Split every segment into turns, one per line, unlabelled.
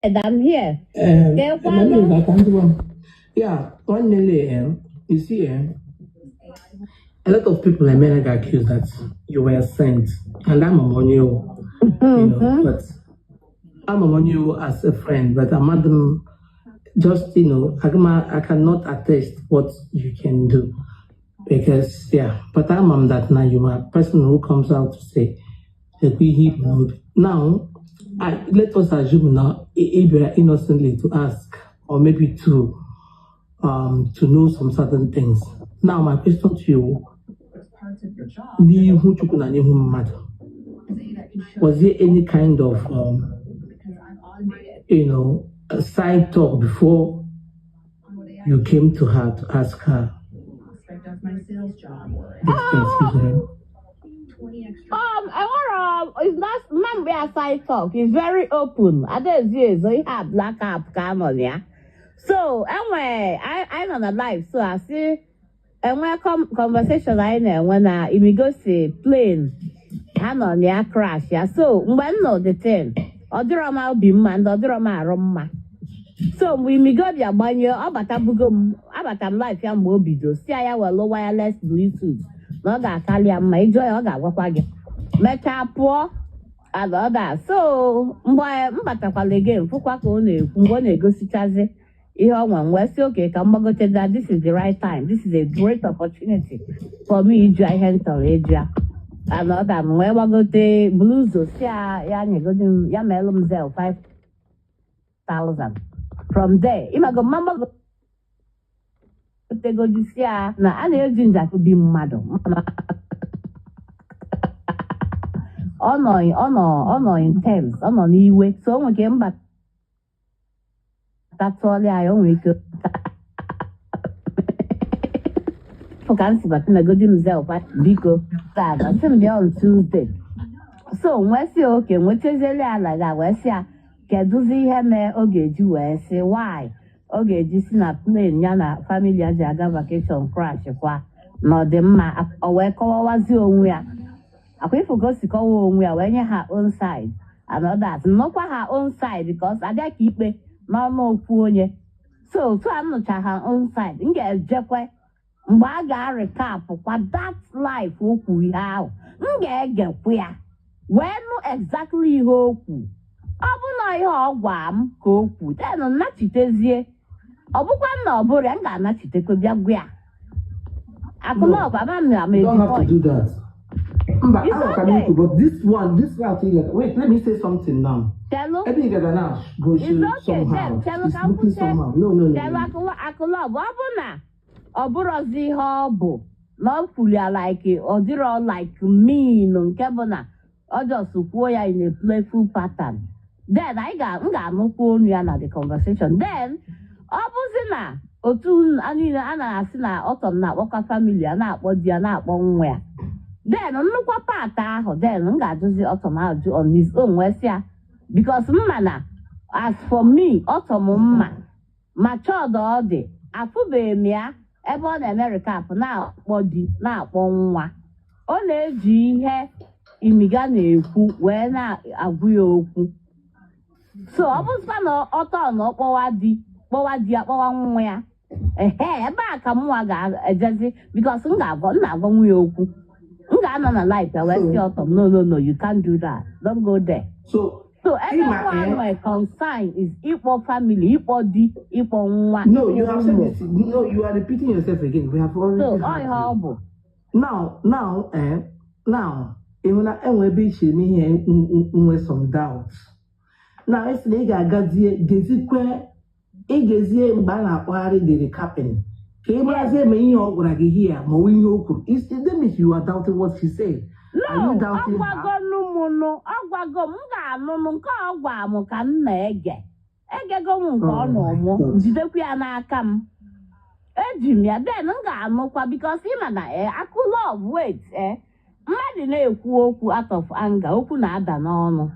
I'm here.
Let me
Kekwanụ.
back and one. Yeah, 1 million. You see, a lot of people in America accuse that you were sent, and I'm on you, but I'm on you as a friend, but I'm not just, I cannot attest what you can do because, yeah, but I'm on that now. You are a person who comes out to say that we hear now. Let us assume now, if you are innocently to ask or maybe to know some certain things. Now, my question to you, n'ihu Chukwu na n'ihu mmadụ, was there any kind of a side talk before you came to her to ask her these things? Excuse me.
Enwere, it's not mma ya side talk. It's very open. Adaezi ezo ihe a black app ka anọ na ya. So, enwe anyị nọ na live, so asị enwe conversation anyị na-enwe na Imigosi plane ha nọ na ya crash ya. So, mgbe m nọ the thing, ọ dịrọ m obi mma ndị ọ dịrọ m arụ mma. So mgbe Imigo bịa gbanye, ọ batabugo m, abata m live ya mgbe o bido si ya welu wireless Bluetooth na ọ ga-akali ya mma. Ịjụọ ya, ọ ga-agwakwa gị. Mechaa pụọ and others. So mgbe m batakwala again, fụkwa ka ọ na-ekwu, mgbe ọ na-egosichazi ihe ọ nwe, m wee sị okay, ka m gbagote that this is the right time, this is a great opportunity for me ịjụ ihe m chọrọ ịjụ ya and others. M wee gbagote bulu ụzọ si ya, ya nyegodi m, ya meelụ m Zelle 5000. From there, ịmago mma mgbagotegodi si ya na a na-eji njakịrị bi mmadụ mana ọ nọ in terms, ọ nọ n'iwe, so o nwere ike mba tatụọla ya, o nwere ike fụ ka m si bata megodi m Zelle biko taa, sị m bịa on Tuesday. So nwee sị okay, nwetazieli ya like that, wee sị ya kedụzi ihe mee ọ ga-eji wee sị why ọ ga-eji si na plane ya na family ya ji aga vacation crash kwa na ọ dị mma. O wee kọwawazi onwe ya akwa ifo ka o si kọwa onwe ya, wee nye ha own side and others, nnọkwa ha own side, because abịa ka ikpe n'ọnụ okwu onye. So otu a nụcha ha own side, m ga-ejekwe mgbe a ga-recap kwa that live okwu ihe ahụ, m ga-egekwu ya wee nụ exactly ihe okwu. Ọ bụ na ihe ọ gwa m ka o kwu, then nnachitezie. Ọ bụkwa na ọ bụrụ ya, m ga-anachitekwe bịa gwa ya akụlọbụ ama m na m
You don't
eji
have to
point.
do that. Mba,
It's
I can
okay.
but this one, this route, wait, let me say something now.
Chelu.
Ebe ị gaga now, go
It's
show
okay,
somehow.
Chelu,
It's
ka m
looking
kwuche.
somehow. No,
Chelu.
no.
Akụlọbụ, ọ bụ na ọ bụrọzi ihe ọ bụ na ọ kwuru ya like ọ dịrọ like mean, nke bụ na ọ just kwuo ya in a playful pattern, then anyị ga m ga-anụkwu onu ya na the conversation. Then ọ bụzi na otu a niile a na-asị na ọtọm na-akpọkwa family ya, na-akpọ di ya, na-akpọ nwa ya, then nnukwu part ahụ, then m ga-ajụzi ọtọm ajụ on his own, wee sị ya because mma na as for me, ọtọm mma matured, ọ dị afụbeghị m ya ebe ọ na-eme recap na-akpọ di, na-akpọ nwa. Ọ na-eji ihe Imiga na-ekwu wee na-agwụ ya okwu. So ọ bụzikwa na ọtọ na ọ kpọwa di, kpọwa di ya, kpọwa nwa ya, ehe, ebe a ka mụnwa ga-ejezi, because m ga-agwa, m na-agwa nwunye okwu, m ga-anọ na live ya wee sị ọtọ, "No, no, no, you can't do that, don't go there."
So,
So ebe
Ịma,
nwa nwere concern is ịkpọ family, ịkpọ di, ịkpọ nwa,
no,
ịkpọ
you have said
ụmụ.
this. No, you are repeating yourself again. We have already
So ọ
heard
ihe ọ
you.
bụ.
Now, ịhụ na enwe ebe iche eme ihe nwe some doubt. Now, esi na ị ga-agazie gezikwe, ị gezie mgbe a na-akpọgharị the recapping, ka ị marazie ma ihe ọ gwara gị here ma ọ bụ ihe o kwuru. It means you are doubting what she said. Are
No,
you doubting her?
Ọgwago m nụ, ọgwago m, m ga-anụnụ nke ọ gwa m ka m na-ege. Egego m nke ọ
Oh
nọ
my
mụ
God.
jidekwa ya n'aka m, eji m ya. Then m ga-anụkwa, because ịma na akụ love, wait, mmadụ na-ekwu okwu out of anger, okwu na-ada n'ọnụ.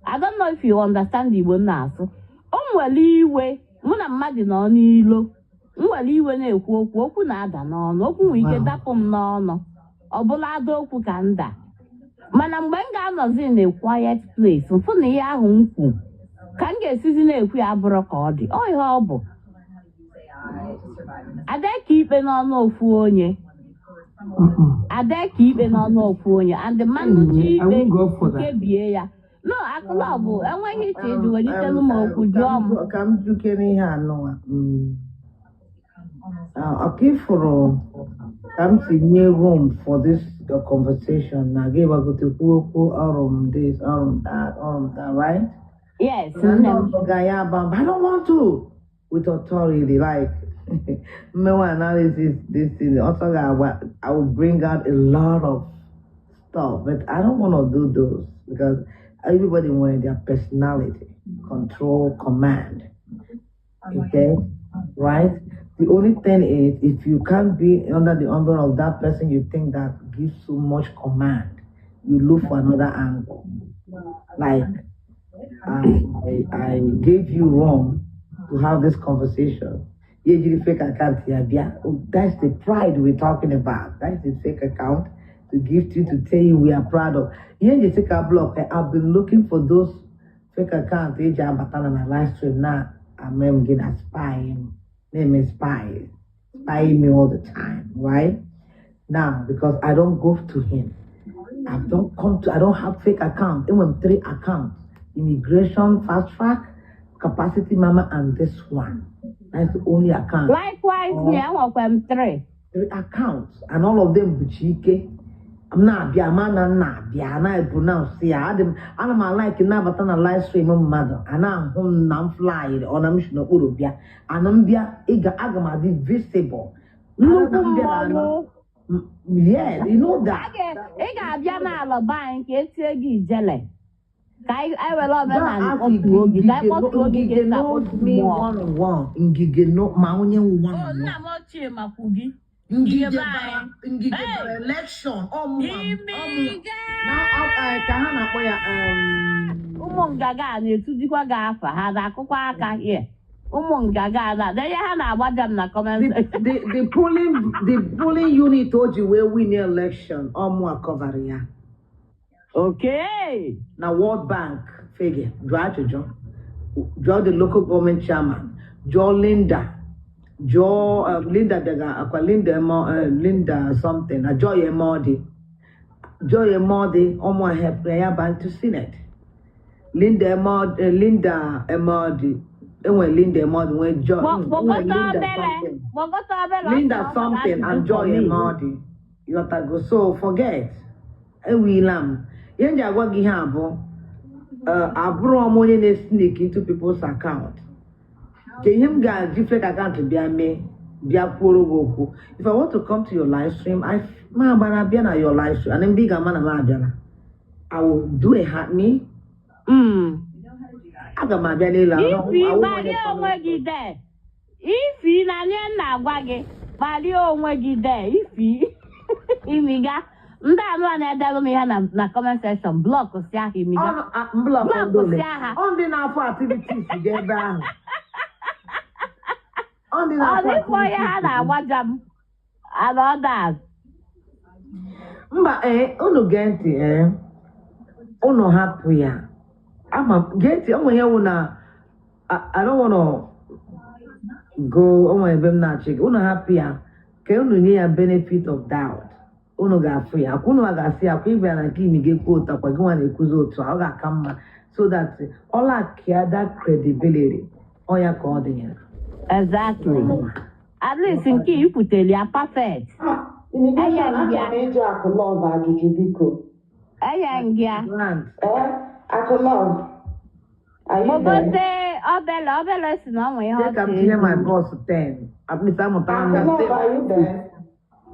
I don't know if you understand Igbo m na-asụ. O nwere iwe, mụ na mmadụ nọ n'ilo, m nwere iwe na-ekwu okwu, okwu na-ada n'ọnụ, okwu nwere ike dapụ m n'ọnụ, ọ bụla ada okwu ka m da. Mana mgbe m ga-anọzi in a quiet place, mfụ na ihe ahụ m kwu Ka m ga-esizi na-ekwu ya abụrụ ka ọ dị, ọ ihe ọ bụ ada ka ikpe n'ọnụ ofu onye. Ada ka ikpe n'ọnụ ofu onye and mmanụ chi
Anyway, I
ikpe
won't go for that.
nke bie ya no akụlọ bụ enweghị iche iji welitelu m okwu jụọ m.
Ka m jukere ihe anụwa. Ọka ifuru ka m si nye room for this your conversation na gị gbagotekwu okwu ọrụ m this, ọrụ m that, ọrụ m that, right?
Yes.
Na ndị
Nne m.
ọzọ ga ya aba mba, I don't want to with authority, like mmewe analysis this thing also ga-agba. I will bring out a lot of stuff, but I don't want to do those because everybody wanted their personality, control, command. Okay, right? The only thing is, if you can't be under the umbrella of that person you think that gives so much command, you look for another angle. Like, I gave you room to have this conversation. Yeah, you fake account here, yeah. Oh, that's the pride we're talking about. That's the fake account to give to you to tell you we are proud of. Yeah, you take a block. I've been looking for those fake accounts. Eji abata na my live stream now. I'm getting spying. Name spy. Spying me all the time, right? Now, because I don't go to him. I don't come to, I don't have fake account. Even three accounts. Immigration, fast track, capacity mama, and this one. That's the only account.
Likewise me, enwekwa m three.
Three accounts. And all of them bụ Chike. M na-abịa ama na m na-abịa na pronounce ya adị m ana m alike nabata na live stream mmadụ a na-ahụ m na m fly ọ na m si n'okpuru bịa ana m bịa ị ga aga m adị visible.
Nnukwu
Ana m bịa na-
mmọnwụ.
Yes, you know that.
Ị ga-abịa n'ala be anyị ka etie gị ijele ka anyị were omenala kpọtuo gị, ka anyị kpọtuo gị ka
Ngige
esi
knows
akpọtu
me
mmụọ.
One on one. Ngige no ma onye nwu one
O
on
nna
one.
m ochie makwu gị.
Ngige
Ngige be
bara
anyị.
Ngige
Hey!
bara election ọmụma ọmụ
Imiga!
na ka ha na-akpọ ya
Ụmụ ngaga a na-etujikwa gị afa, ha na-akụkwa aka here. Ụmụ ngaga a na denye ha na-agbaja m na comment
the,
section.
the polling unit o ji wee win election, ọmụ akọvara ya. Na World Bank fege jụọ ajụjụ, jụọ the local government chairman, jụọ Linda, jụọ Linda bịaga akwa Linda Emo, Linda something na Joy Emodi, Joy Emodi ọmụ help ya ba into Senate. Linda Emodi, Linda Emodi, enwe Linda Emodi nwee Joy nwee
Kpọkọta
Linda
obere
something.
Kpọkọta obere ọ sị
Linda
na ọ mara
something and
ajụjụ for
Joy
me.
Emodi. Ịghọtago? So forget. Ewila m. Ihe m ji agwa gị ihe abụọ. Abụrụ m onye na-sneak into people's account. Ka ihe m ga-eji fake account bịa mee bịa kwuoro gị okwu. If I want to come to your live stream, I ma agbara bịa na your live stream. And mgbe ị ga-ama na m abịala. I will do a hat me. Aga m abịa n'elu ahụ.
Ifi kpalie onwe gị de ifi na nye m na-agwa gị kpalie onwe gị de ifi imiga ndị anụ a na-edelụ m ihe na comment section, block si ahụ imiga.
Block.
Block si aha.
Ọ ndị na-afụ activities gị ebe ahụ. Ọ ndị
Ọ
na-afụ
dịkwa onye ha
activities gị.
Na-agbaja m and others.
Mba, ee, unu gee ntị, ee, unu hapụ ya. Ama gee ntị, o nwere ihe wụ na I don't wanna go, o nwere ebe m na-achị gị. Unu hapụ ya ka unu nye ya benefit of doubt. Unu ga-afụ ya akwa, unu ga-asị ya kwa ịbịa na nke imi ga-ekwu otu akwa gị nwa na-ekwuzi otu a, ọ ga-aka mma so that ọ lack ya that credibility, ọ ya ka ọ dịnyere.
Exactly, at least nke ikwutere ya perfect.
Ah, immigration,
Enye m ya.
Achọrọ m ịjụ Akụlove ajụjụ, biko.
Enye m gị ya.
Grant.
Eh, Akụlove, are you there?
Kpọgote obele obele si na ọ nwe ihe ọ
Jee ka m
chọrọ
tinye my
ikwu.
boss 10. At least amụtara m ya.
Akụlove, are you there?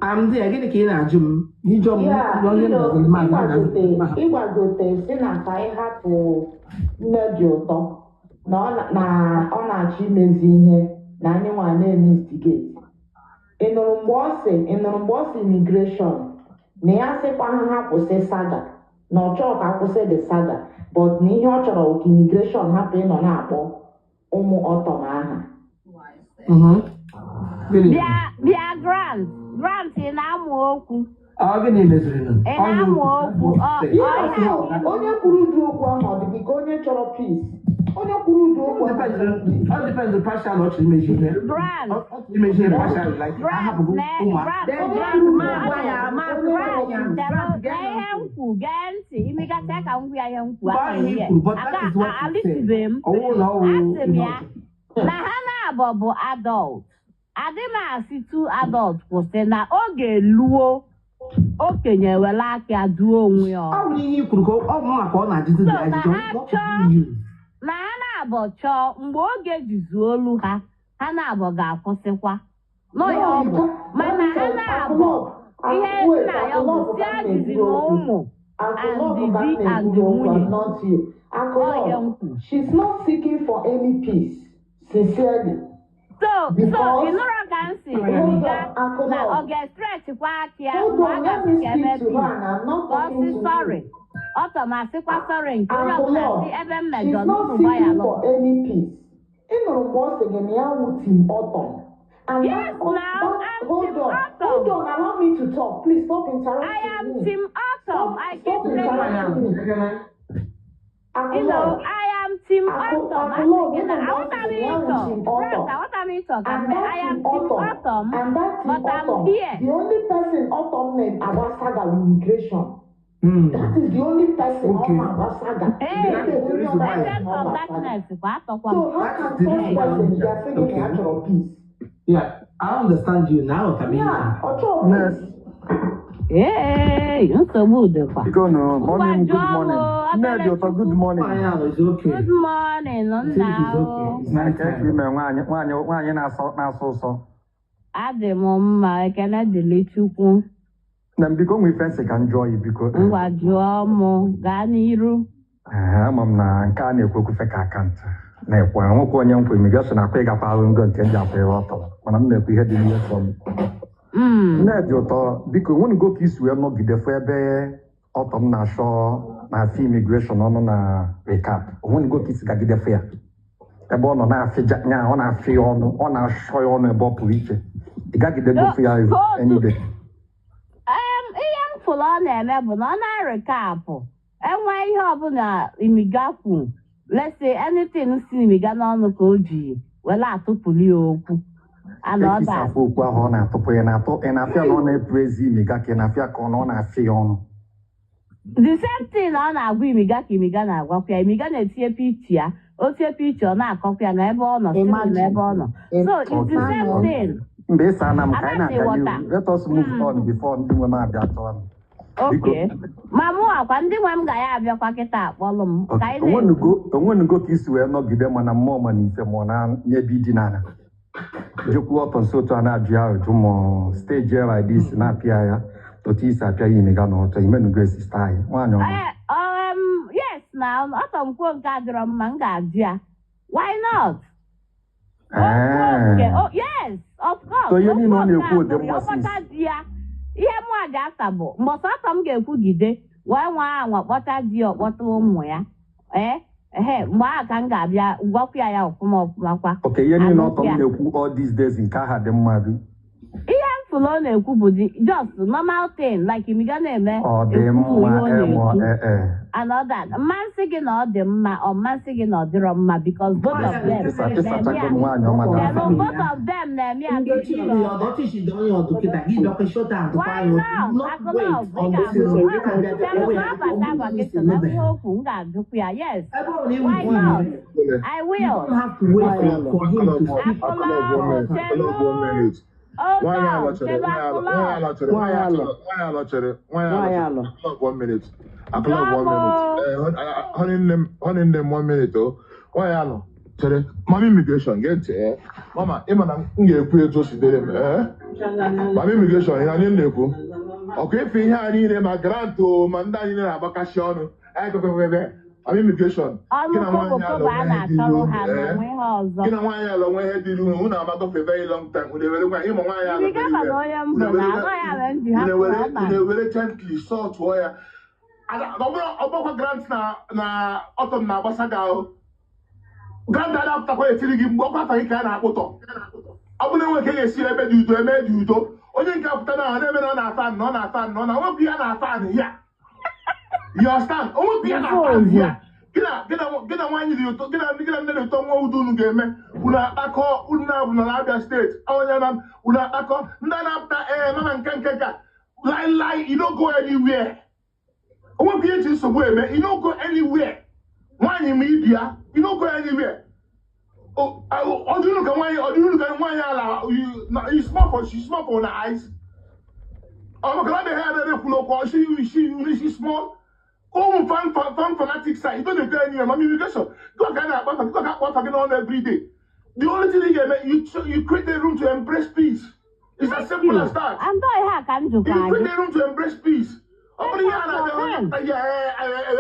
I'm there. Gịnị ka ị na-ajụ m? Ịjụ m
Yeah,
onye nọziri m aga
ịgbagote ịgbagote si na ka anyị hapụ nne dị ụtọ na ọ na ọ na-achọ imezi ihe na anyị nwa na-eme instigate. Ị nụrụ mgbe ọ sị, ị nụrụ mgbe ọ sị immigration na ya sịkwa ha ha kwụsị saga, na ọ chọrọ ka akwụsị the saga, but na ihe ọ chọrọ bụ ka immigration hapụ ịnọ na-akpọ ụmụ ọtọm aha.
Gịnị?
Bịa bịa, Grant, Grant, ị na-amụ okwu.
Ọ gịnị meziri nụ?
Ị na-amụ okwu ọ
Yes,
ọ ihe
no, onye kwuru ụdị okwu ahụ ọ dị gị ka onye chọrọ peace? Onye kwuru ụdị okwu ahụ chọrọ peace.
All depends on partial ọ chọrọ imezi ihe.
Grant,
Ọ chọrọ imezi ihe partial, like
Grant,
ahapụgo ụmụ
Grant,
Then
Grant,
kwuru
ma
ma gwa ya, ma
Onye
gwa
kwuru
ya.
ụdị
Chere,
Grant, gee
na ihe
ntị.
m kwu, gee ntị, imegacha ka m gwa ya ihe m kwu,
Mgbe
aka
ahụ
m
ihe
here.
kwuru, but that
Aka
is what he said.
alitibe m.
Ọwụ na ọwụ
Asị m
ihe
ya
ọjọọ.
na ha na-abọ bụ adult. Adị m asị two adult kwụsị na oge luo, okenye were aka duo onwe ya
Ọ
ọrụ.
bụ ihe i kwuru ka ọ bụ maka ọ na-ajụzi
So
the
na
ajụjụ,
ha
not
chọọ
you.
na ha na-abọ chọọ mgbe oge jizu olu ha, ha na-abọ ga-akwụsịkwa. Nọ ya
No,
ọ
you
bụ
can't. Let
mana
me
ha
tell you,
na-abọ
Akụlọb,
ihe
wait,
nna ya bụ
Akụlọb
si
ka m
ajụzi
na-ekwuru
na
okwu.
ụmụ and
Akụlọb ka
di
m
and
na-ekwuru okwu,
nwunye.
I'm not you.
Ọ ihe
Akụlọb,
m kwuru.
she's not seeking for any peace, sincerely.
So ị
Because,
nụrụ ka m si
hold on,
ga na ọ
Akụlọb,
ga-estrechkwa aka ya
hold
mgbe a
on, let
ga-asị
me
ka eme
speak to her
peace
and I'm not
ka ọ
talking
sị
to
sorry.
you.
Ọtọ ma sịkwa sorry nke onye ọbụla
Akụlọb,
sị ebe m
she's
mejọrọ
not
unu
seeking
gbaghalụ.
for any peace. Ị nụrụ mgbe ọ sị gị na ya wụ team Autumn. And that,
Yes, now
that,
I'm
hold
Team
on, hold
Autumn.
on, allow me to talk. Please stop
I
interrupting
am
me.
Team Autumn.
Stop,
I keep
stop
saying it.
interrupting me.
You know,
Akụlọb,
I am Team Autumn. Asị
Akụlọb,
gị
ị
na
nụrụ mgbe ọ
aghọta
sị
m
gị na ya wụ
ịchọ.
team
Grant,
Autumn.
aghọta m ịchọ ka
And
m mee.
that
I am
team
Team
Autumn,
Autumn,
and that team
but I'm
Autumn,
here.
the only person Autumn na-agba saga with immigration. That is the only person
Okay.
ọ na-agba saga.
Hey,
That is the
Onye
reason
ọbụla
why.
Agent
ọ
of
na-agba saga.
darkness kwa atọkwa m.
So how
That
can
is the
such
reason why.
person bịa sị gị na ya
Okay.
chọrọ peace?
Yeah, I understand you now. I mean,
Yeah, ọ chọrọ
Nne,
peace.
Ee, nsogbu dịkwa.
biko nụ,
Ngwa
mommy m, good
jụọ m
morning.
o,
Nne
obere
dị ụtọ, good
Chukwu.
morning.
Nwaanyị is okay.
Good morning,
I think
nna
it's
o.
okay. It's night
Ka
time.
ime nwaanyị nwaanyị nwaanyị na-asọ ụsọ.
Adị m mma, ekele dịrị Chukwu.
Na m biko nwe ife nsị ka m jụọ ya biko.
Ngwa jụọ m, gaa n'iru.
Ee, ama m na nke a na-ekwu okwu fake account na-ekwu nwekwa onye nkwa immigration akwa ịgakwa ahụ ngo nke m ji akwa ihe ọtọ mana m na-ekwu ihe dị n'ihe sọ m. Nne dị ụtọ, biko nwenugo ka isi wee nọgide fụ ebe ọtọ m na-achọ na-afịa immigration ọnụ na recap, onwenugo ka isi gagide fụ ya ebe ọ nọ na-afịja nya ọ na-afị ya ọnụ, ọ na-achọ ya ọnụ ebe ọ pụrụ iche, ị gagide gofu ya any day?
Ihe m fụrụ ọ na-eme bụ na ọ na-arịkapụ enwe ihe ọbụla imiga kwu, let's say anything si imiga n'ọnụ ka o ji were atụpụrụ ya okwu and
Ka esi
others.
afụ okwu ahụ ọ na-atụpụ ya na-atụ, ị na-afịa na ọ na-epu ezi imiga ka ị na-afịa ka ọ na ọ na-afị ya ọnụ?
The same thing ọ na-agwa imiga ka imiga na-agwakwa ya. Imiga na-etinye picture ya, o tinye picture, ọ na-akọkwa ya na ebe ọ nọ sịrị na
Imagine.
ebe ọ nọ, so it's the
Okay.
same thing.
Mgbe ịsa ana m ka anyị
Amaghị
na-aga
ghọta.
n'ihu, let us move on before ndị nwe m abịa chọwa m. Biko.
Okay, ma mụ akwa ndị nwe m ga ya abịakwa kịta akpọlụ m ka anyị na-ekwu.
Onwenugo ka isi wee nọgide mana mmụọ mana ife ma ọ na n'ebe idina ala jekwu ọtọ nso otu a na-ajụ ya ajụ ma stage like this na-apịa ya otu isi apịa ya imiga na ọtọ imenugo esista anyị nwaanyị ọma?
Eh, yes, na ọtọ m kwuo nke adịrọ mma, m ga-ajụ ya why not. O kwuo nke
Ee.
oh, yes, of course.
So ihe
O
niile
kwuo
ọ
nke
na-ekwu dị
abụrụ ya
mma
ọkpọta
sis.
di ya. Ihe mụ aja asa bụ mbọsị ọtọ m ga-ekwugide wee nwa anwa kpọta di ya, ọkpọta ụmụ ya, ee ehe, mgbe ahụ ka m ga-abịa gwakwa ya ya ọfụma ọfụma kwa.
Okay, ihe niile ọtọ m
Anụkwu ya.
na-ekwu all these days nke aha dị mma bi?
Ihe m fụrụ ọ na-ekwu bụ the just normal thing like imiga na-eme
Ọ dị
ekwu ihe
mma
ọ
emo
na-ekwu
ee.
and all that. Mmasị gị na ọ dị mma, ọ mmasị gị na ọ dịrọ mma, because both of them
Ịsachago
na-eme
m nwaanyị ọma na
ya. Both of them na-eme ya.
Nkechi dị ọdụ, ọchịchị dị onye ọdụ kịta gị bịakwa shọta adụkwa
Why
ya.
not?
Not wait
Akụlọv, ị
until
ga-abụ
you can get
chelụ
wait
na ọbata
until
gwa na ihe okwu m ga-ajụkwu ya, yes.
Ebe ọ na
Why
ewu
not?
you
I will.
don't have to wait for him to speak.
Akụlọv, one minute. Akụlọv, one minute.
Hold
Nwaanyị
on,
alọ chere,
chelu
nwaanyị alọ, nwaanyị
Akụlọv.
alọ chere, nwaanyị alọ, nwaanyị alọ chere, nwaanyị
Nwaanyị
alọ
alọ.
chere. Akụlọv, one minute. Akụlọv, one
Bravo.
minute. Honey nne m, honey nne m, one minute o. Nwaanyị alọ chere. Mama immigration, gee ntị eh. Mama, ị ma na m ga-ekwu etu o si dịrị m eh. Mama immigration, ihe anyị na-ekwu. Ọkụ ife ihe a niile ma grant o ma ndị anyị na-agbakashi ọnụ. Anyị kwekwekwe. Mama immigration,
Ọnụ
gị na
kobo
nwaanyị alọ
kobo a
nwee ihe dịrị
na-achọrọ
unu
ha
eh.
n'onwe ha ọzọ.
Gị na nwaanyị alọ nwee ihe dịrị unu, unu amago for a very long time. Unu ewere nwaanyị ịma nwaanyị alọ
Imiga
very
ma na
well.
onye m
Unu
bụ na
ewere
anọ ya mere m ji
unu
hapụ
ewere
ọba.
unu ewere gently sọtụọ ya. Ọ bụrụ ọgbakwa grant na ọtọ m na-agbasa gị ahụ. Grant a na-apụtakwa etiri gị mgbe ọkwa afa gị ka a na-akpụtọ. Ọ bụrụ na enwe ka e ga-esi ebe dị udo eme dị udo. Onye nke apụta na na-eme na ọ na-afa na ọ na-afa na ọ na onwepụ ya na-afa ya. You understand? Onwepụ ya na-afa ya. Gị na nwaanyị dị ụtọ, gị na nne dị ụtọ, nwa udo unu ga-eme, unu akpakọ, unu na-abụ na Abia State, onye na unu akpakọ ndị a na-apụta ee mama nke a lie lie. You don't go anywhere. Onwekwa ihe eji nsogbu eme. You don't go anywhere. Nwaanyị ma ibi ya, you don't go anywhere. Ọ dị unu ka nwaanyị, ọ dị unu ka nwaanyị ala. You small for, she small for na eyes. Ọ maka na ọ dị ha adịghị ekwulu okwu. She small. Ụmụ fan fanatics a, you don't dey go anywhere. Mama Immigration, gị ka a na-akpa afa gị, ka akpọ afa gị n'ọnụ every day. The only thing ị ga-eme, you create a room to embrace peace. It's as simple as that.
And ihe a ka m jụkwa
You create
gị.
a room to embrace peace. Ọ bụrụ ihe a na-abịa ya,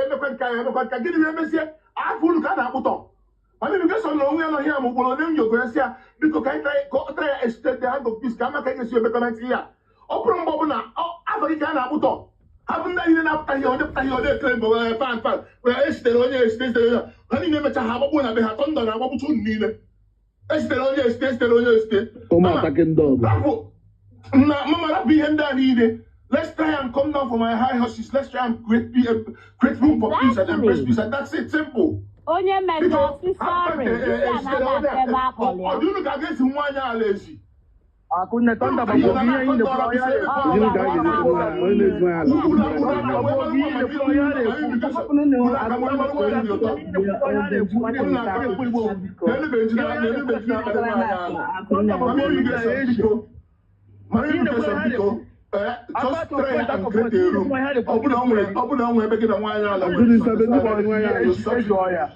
emekwe nka ya, emekwe nka gịnị wee mezie afọ unu ka a na-akpụtọ. Mama Immigration na onwe ya nọ here, ma ugboro ole m yogo ya sị ya biko ka anyị try, ka ọ try ya extend the hand of peace, ka ama ka anyị ga-esi emekọnata ihe a. Ọ bụrụ mgbe ọbụla afọ gị ka a na-akpụtọ, hapụ ndị niile na-apụta ihe, onye pụta ihe ọ na-ekele mgbe fan esitere onye esite, esitere onye, ha niile emecha ha agbagbuo na be ha. Thunder na-agbagbucha unu niile. Esitere onye esite, esitere onye esite.
Ụmụ kingdom.
Rapụ na mama, rapụ ihe ndị a niile. Let's try and come down from our high horses. Let's try and create room for peace and embrace peace, and that's it, simple.
Onye mejọ si sorry, isi a na-ada ebe akpọrọ ya.
Ọ dị unu ka a ga-esi nwaanyị ala ezi.
Akụnne, Thunder bụ ihe anyị na-ekwu ọya.
Gịnị ka a ga-esi nwaanyị onye na-ezi nwaanyị ala?
Ihe na-ekwu ọya na-ekwu.
Mama Immigration, biko, just try and create a room. Ọ bụrụ na o nwere ebe gị na nwaanyị ala
Gịnị sabe ndị gbara nwaanyị ala?
Eji ọya.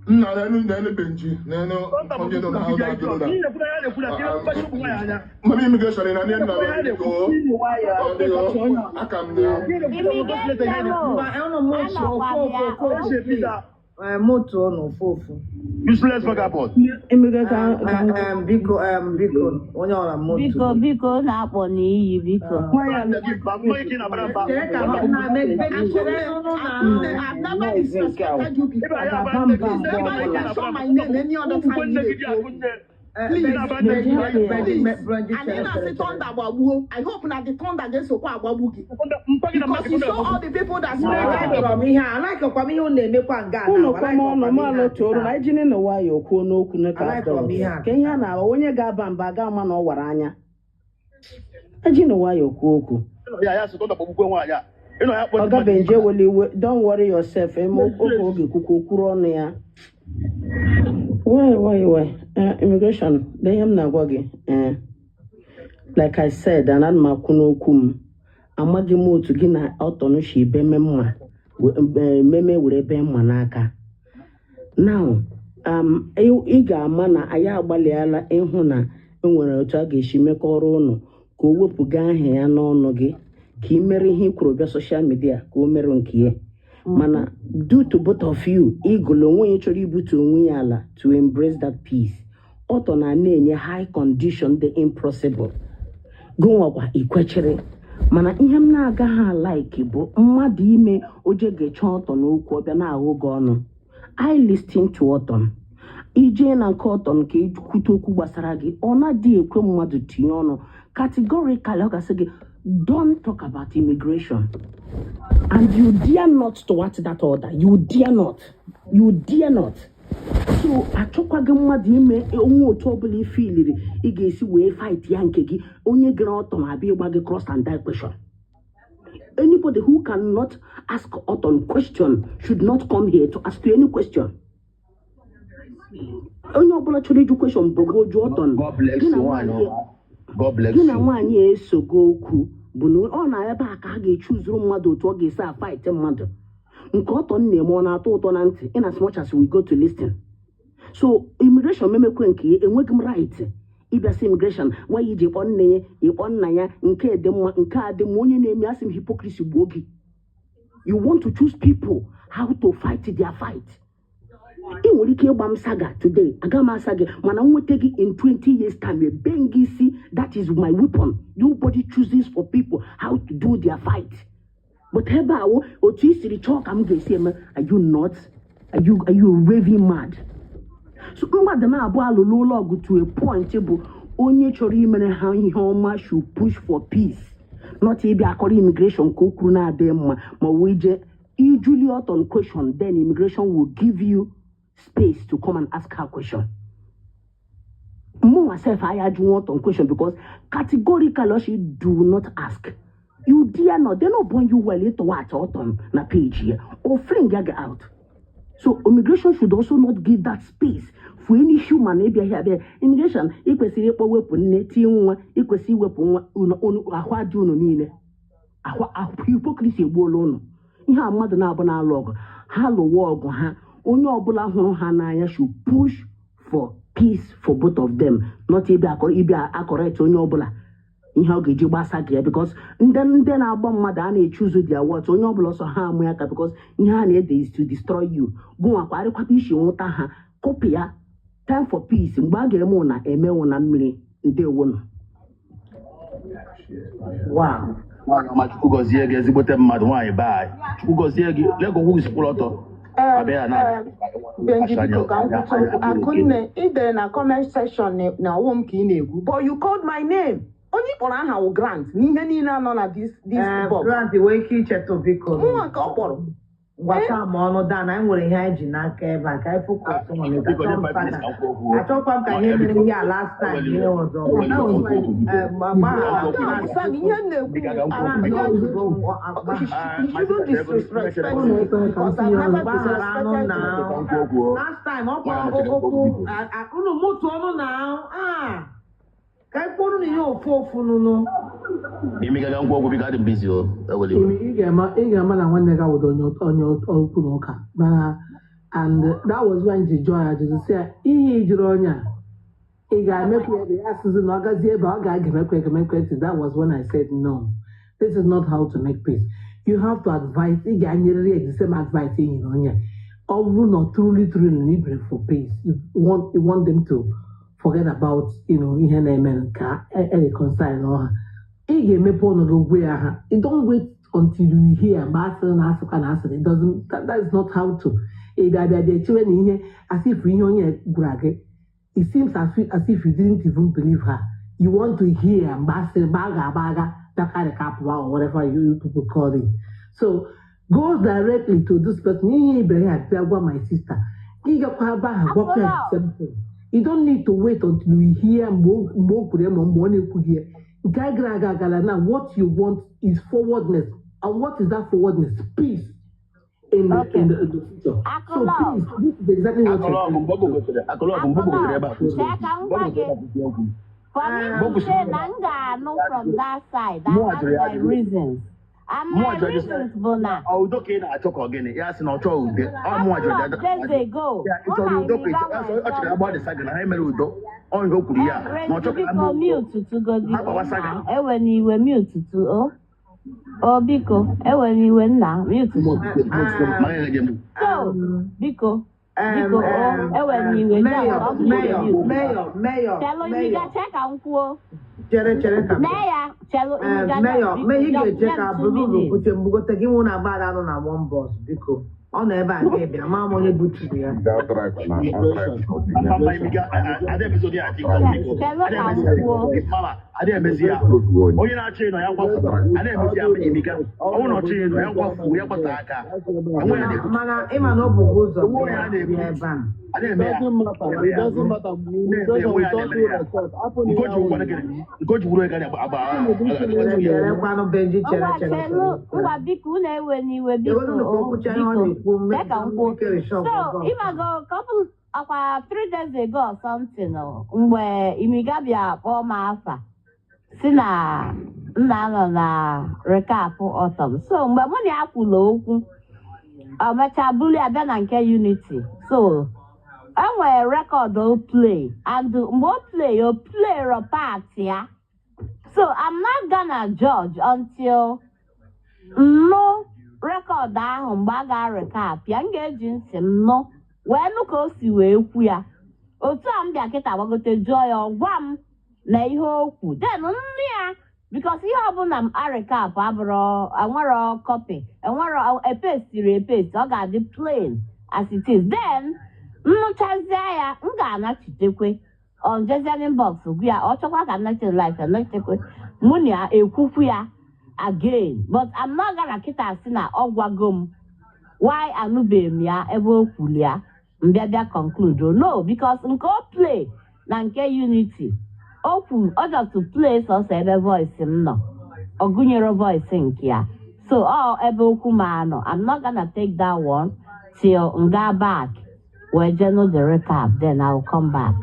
Nna, n'enu n'enu benji n'enu onye nọ na ụlọ adịrọ na Mama Immigration na nne nna, biko, ọ dịghọ aka m na
Immigration o.
Ọnụ motu ofu ofu ofu ofu, motu ọnụ ofu ofu.
Useless vagabond.
Biko, biko, onye ọra motu.
Biko, biko, na-akpọ n'iyi, biko.
Chere ka m na chere
Akunne, I've never disrespected you before. Please never mention my name any other time you dey go. Please, please. And ị na-asị thunder gbagbuo. I hope na the thunder ga-esokwa agbagbu gị. Because you show all the people that
Alaikọkwa m ihe a, alaikọkwa m ihe unu na-emekwa nga a.
Unu kpọm ọnụ m alụtụrụ na ijini na nwayọọ kwuo n'okwu na ka
Alaikọm ihe a.
ka ihe a na onye ga-aba mba ga ama na ọ wara anya ejini nwayọọ kwuo okwu. Ọga Benje, wele iwe, don't worry yourself. Eme oge oge kwukwu okwuru ọnụ ya. Why, why, why? Immigration, lee ihe m na-agwa gị. Like I said, and ana m akwụ n'okwu m, amaghị m otu gị na ọtọnụ si ebe me mma meme were ebe mma n'aka. Now, ị ga-ama na anyị agbalịala ịhụ na enwere otu a ga-esi mekọrọ ụnụ ka o wepụga aha ya n'ọnụ gị, ka ị mere ihe ị kwuru bịa social media ka o mere nke ya. Mana due to both of you ịgụlụ onwe onye chọrọ ibutu onwe ya ala to embrace that peace, ọtọ na na-enye high condition dị impossible, gụnwakwa ikwechiri. Mana ihe m na-agaghị a-like bụ mmadụ ime oje ga-eche ọtọ n'okwu, ọbịa na-aghụ gị ọnụ. I listen to ọtọn. Ijee na nke ọtọn ka ikwute okwu gbasara gị, ọ na-adịghị ekwe mmadụ tinye ọnụ. Categorically, ọ ga-asị gị, "Don't talk about immigration," and you dare not thwart that order. You dare not, you dare not. So achọkwaghị mmadụ ime onwe otu ọbụla ife iliri ị ga-esi wee fight ya nke gị. Onye gara ọtọ ma abịa ịgba gị cross and die question. Anybody who cannot ask Oton question should not come here to ask you any question. Onye ọbụla chọrọ ịjụ question bụgo jụọ Oton.
God bless
Gị na
you, nwaanyị
nwaanyị
ọma. God bless
gị na
you.
Nwaanyị a esogo okwu bụ na ọ na ebe a ka a ga-echuzuru mmadụ otu ọ ga-esi a-fight mmadụ. Nke ọtọ na-eme, ọ na-atọ ụtọ na ntị, in as much as we go to listen. So immigration memekwe nke ya, enweghị m right ịbịa sị immigration nwa ya iji kpọ nne ya, ịkpọ nna ya. Nke dị mma, nke a dị mma. Onye na-eme asị m hypocrisy gbuo gị. You want to choose people how to fight their fight. Ị nwere ike ịgba m saga today, aga m asa gị, mana nweta gị in 20 years time, ebe m gị isi. That is my weapon. Nobody chooses for people how to do their fight, but ebe a wo otu i siri chọọ ka m ga-esi eme. Are you not, are you raving mad? So mmadụ na-abụ alụlụ ụlọ ọgụ to a point bụ onye chọrọ imere ha ihe ọma should push for peace, not ịbịa akọrọ immigration ka o kwuru na-adịghị mma, ma ọ wee ije.
Ijuli on question, then immigration will give you space to come and ask her question. Me myself, I had want on question because categorically she do not ask. You dare not. They not born you well to what autumn na page here or fling ya get out. So immigration should also not give that space for any human ịbịa here bịa immigration. Ị kwesịrị ịkpọ wepụ nne tie nwa, ị kwesịrị iwepụ nwa unu ahụ adị unu niile ahụ ahụ. Hypocrisy egbuola unu. Ihe a mmadụ na-abụ na-alụ ọgụ, ha lụwa ọgụ ha. Onye ọbụla hụrụ ha n'anya should push for peace for both of them, not ịbịa ịbịa a-correct onye ọbụla ihe ọ ga-eji gbasa gị ya, because ndị na-agba mmadụ a na-echuzu their words. Onye ọbụla ọsọ ha amụ ya ka, because ihe ha na-ede is to destroy you. Gụnwakwa arịkwata isi nwụta ha kụpụ ya. Time for peace. Mgbe a ga-eme ụna emenwụ na mmiri. Ndewonu.
Wow.
Nwaanyị ọma, Chukwu gọzie gị, ezigbote mmadụ, nwaanyị be anyị. Chukwu gọzie gị. Lego ugwu gị kwụrụ ọtọ. Abịa ya na
Benji, biko, ka m kwutu okwu. Akụnne, ị dere na comment section na ọwụ m ka ị na-ekwu, but you called my name. Onye ị kpọrọ aha wụ Grant n'ihe niile anọ na this
Ee,
box.
Grant, nwee ike icheta, biko.
Mụnwa ka ọ kpọrọ.
Ngwata ma ọnụ dan, anyị nwere ihe anyị ji n'aka ebe a ka anyị focus on it.
Biko, nye 5 minutes ka m kwuo okwu.
Achọkwa m ka ihe mere ihe a last time ihe ọzọ. Ee, gbaghara.
Nke a bụ Sam, ihe m na-ekwu.
Biko, ka m kwuo okwu, biko.
You shouldn't disrespect me because I've never
Gbaghara anụ
disrespected
na
you.
Ka m kwuo okwu.
Last time ọ kpọrọ okwu unu mụtụ ọnụ na ka anyị kpọrọ na ihe ofu ofu nụnụ.
Imi ka m kwuo okwu, biko, adị m busy o. Ewele iwe.
Imi, ị ga-ama na nwanne gị awụdo onye okwu na ụka mana, and that was when ji jụọ ya ajụjụ sị ya ihe ị jụrụ onye a, ị ga-emekwa ebe ya asịzi na ọ gazie ebe ọ ga-egemekwa egemekwe ntị. That was when I said, "No, this is not how to make peace." You have to advise. Ị ga-anyerịrị ya the same advice ị nyere onye a. Ọ bụrụ na truly truly na ibere for peace, you want them to forget about ihe na-eme ka e reconcile ọha, ị ga-emepe ọnụ gị gwa ya ha. You don't wait until you hear mgbe asịrị na asịkwa na asịrị. It doesn't that is not how to. Ị bịa bịa bịa chewe na ihe as if ihe onye gwara gị, it seems as if you didn't even believe her. You want to hear mgbe asịrị, mgbe a ga-agba agha bịakarị ka apụwa or whatever you people call it. So go directly to this person. Ihe ibere ya bịa gwa my sister, ị gakwa ebe ahụ gwakwa ya the same thing. You don't need to wait until you hear mgbe o kwuru ya ma mgbe ọ na-ekwughị ya. Nke a gara aga agala. Now what you want is forwardness. And what is that forwardness? Peace in the future. So
Akụlọ.
please, this is exactly what
Akọlọgụ
you're
mgbe ọ gotere, akọlọgụ mgbe ọ gotere ebe a kwụsị
Chee ka m
okwu. Mgbe ọ
gwa
gotere
gị.
ebe a kwụsị okwu.
For me
Mgbe o
to say
kwụsịrị
na m ga-anụ from that side, I
Mụ
have
jụrụ ya
my
ajụjụ.
reasons. And
Mụ
my
jụrụ ya
reasons bụ na
ọ udo ka ị na-achọ ka ọ gịnị? Ya sị na ọ chọọ udo. Ọ mụnwa jụrụ ya
couple of days ago,
ya ị
mụ
chọrọ
na
udo ka ị
Imiga
chọrọ
nwere
ọ chọrọ agba dị
something.
saga na ha emere udo. Ọ ihe o kwuru ya na ọ
Renzi,
chọrọ ka
biko,
agba
mute tugodi
agbawa saga.
nna. Ewe n'iwe, mute tu o. O biko, ewe n'iwe nna, mute tu.
Mara ya m.
So, biko, biko o, ewe n'iwe
Mayor,
just ọ bụ na
Mayor,
mute.
Mayor, Mayor,
Chelu Imiga,
Mayor.
chee ka m kwuo.
Chere, chere ka m.
Nee ya, chelu Imiga, just
Mayor,
biko,
Mayor, ị
just
ga-eche
nye
ka
m 2
Bụrụ
minutes.
kwuche mgbugote gị nwụ na agbada nọ na one bus, biko. Ọ nọ ebe a ga-ebịa, ma m onye buturu ya.
Mama Imiga, ada emezi ya TikTok, biko.
Chelu
Ada
ka m
emezi ya.
kwuo.
Mama, ada emezi ya. Onye na-achọ ịnọ ya gwafu. Ada emezi ya Imiga. Ọ bụrụ na ọ chọghị ịnọ ya gwafu, ya gbata aka. Enwe ya na-ekwu.
Mana ịma na ọ bụ ụzọ
Enwe ya
bịa
na-ekwu.
bịa ebe a.
Ada eme ya.
Doesn't matter. It doesn't matter.
Na-eme enwe ya na-emere ya. Nke o ji ụgwọ gịnị? Nke o ji wuru ego agba
Chere, cherekwanụ, Benji, chere,
Ngwa
chere,
chelu,
chere.
ngwa biko, unu ewe n'iwe, biko
Ewedu na
o,
okwucha ihe ọ
biko,
na-ekwu
chee ka m kwuo.
mmekere shop
So,
ọzọ.
ịmago couple ọkwa 3 days ago or something o, mgbe Imiga bịa kpọọ m afa si na nna nọ na recap autumn. So mgbe mụ na ya kwuru okwu, o mechaa buru ya bịa na nke Unity. So enwere record o play, and mgbe o play part ya. So I'm not gonna judge until nnu record ahụ mgbe a ga-recap ya. M ga-eji ntị m nụ wee nụ ka o si wee kwu ya. Otu a m bịa kịta gbagote jụọ ya, ọ gwa m na ihe okwu, then nnu ya, because ihe ọbụla m a-recap abụrụ enwero copy, enwero epestiri epesti, ọ ga-adị plain as it is. Then nnụchazie ya, m ga-anachitekwe on jezian inbox gwu ya. Ọ chọkwa ka nnachite life anachitekwe, mụ na ya ekwukwu ya again, but I'm not gonna kịta sị na ọ gwago m. Why anụbeghị m ya ebe o kwuru ya mbịa bịa conclude? No, because nke o play na nke Unity o kwu, ọ just play sọsọ ebe voice m nọ, ọ gụnyere voice nke ya. So ọ ebe okwu m anọ, I'm not gonna take that one till m gaa back wee jee nụ the recap, then I will come back.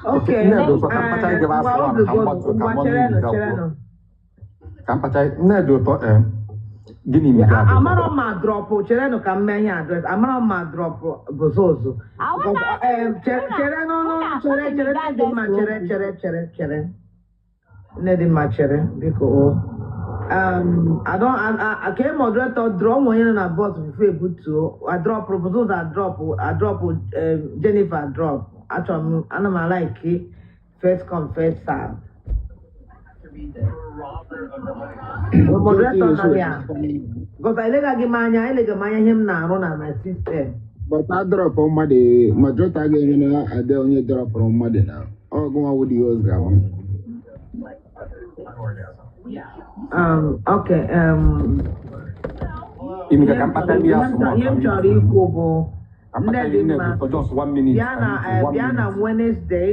Okay.
Nnedi Ụtọ, ka mkpacha
Eh,
ige
ngwa
asụ ahụ ka
ozugo
mgbatuo ka
ngwa
mmanụ
cherenụ
imiga kwuo.
cherenụ.
Ka mkpacha Nnedi Ụtọ, ee, gịnị imiga dị ụtọ?
Amarọ m ma drọpụ, cherenụ ka m mee ihe address. Amarọ m ma drọpụ bụzụzụ. Chere n'ọnụ, chere chere nne dị mma, chere chere chere chere nne dị mma, chere biko o. I don't I ka moderator draw onwe onye nọ na bus before ebutuo. I drop bụzụzụ, I drop, I drop Jennifer drop. Achọrọ m, ana m like first come first serve. Moderator nọ ya because elegaghị m anya, elega m anya ihe m na-arụ na my system.
But a dropụ mmadụ, moderator ga-enye na ade onye dropụrụ mmadụ na ọgụnwa wụ the host ga-ama.
Okay,
Imiga
ihe
ka
m
mkpata
chọrọ
ndị
ihe m
asụ
chọrọ ihe m
ọtọ
chọrọ ikwu bụ
ka
nne
mkpata
dị
Nnedi
mma,
Ụtọ, just one minute,
bịa
ka
na
m
eh,
one
bịa na
minute.
Wednesday,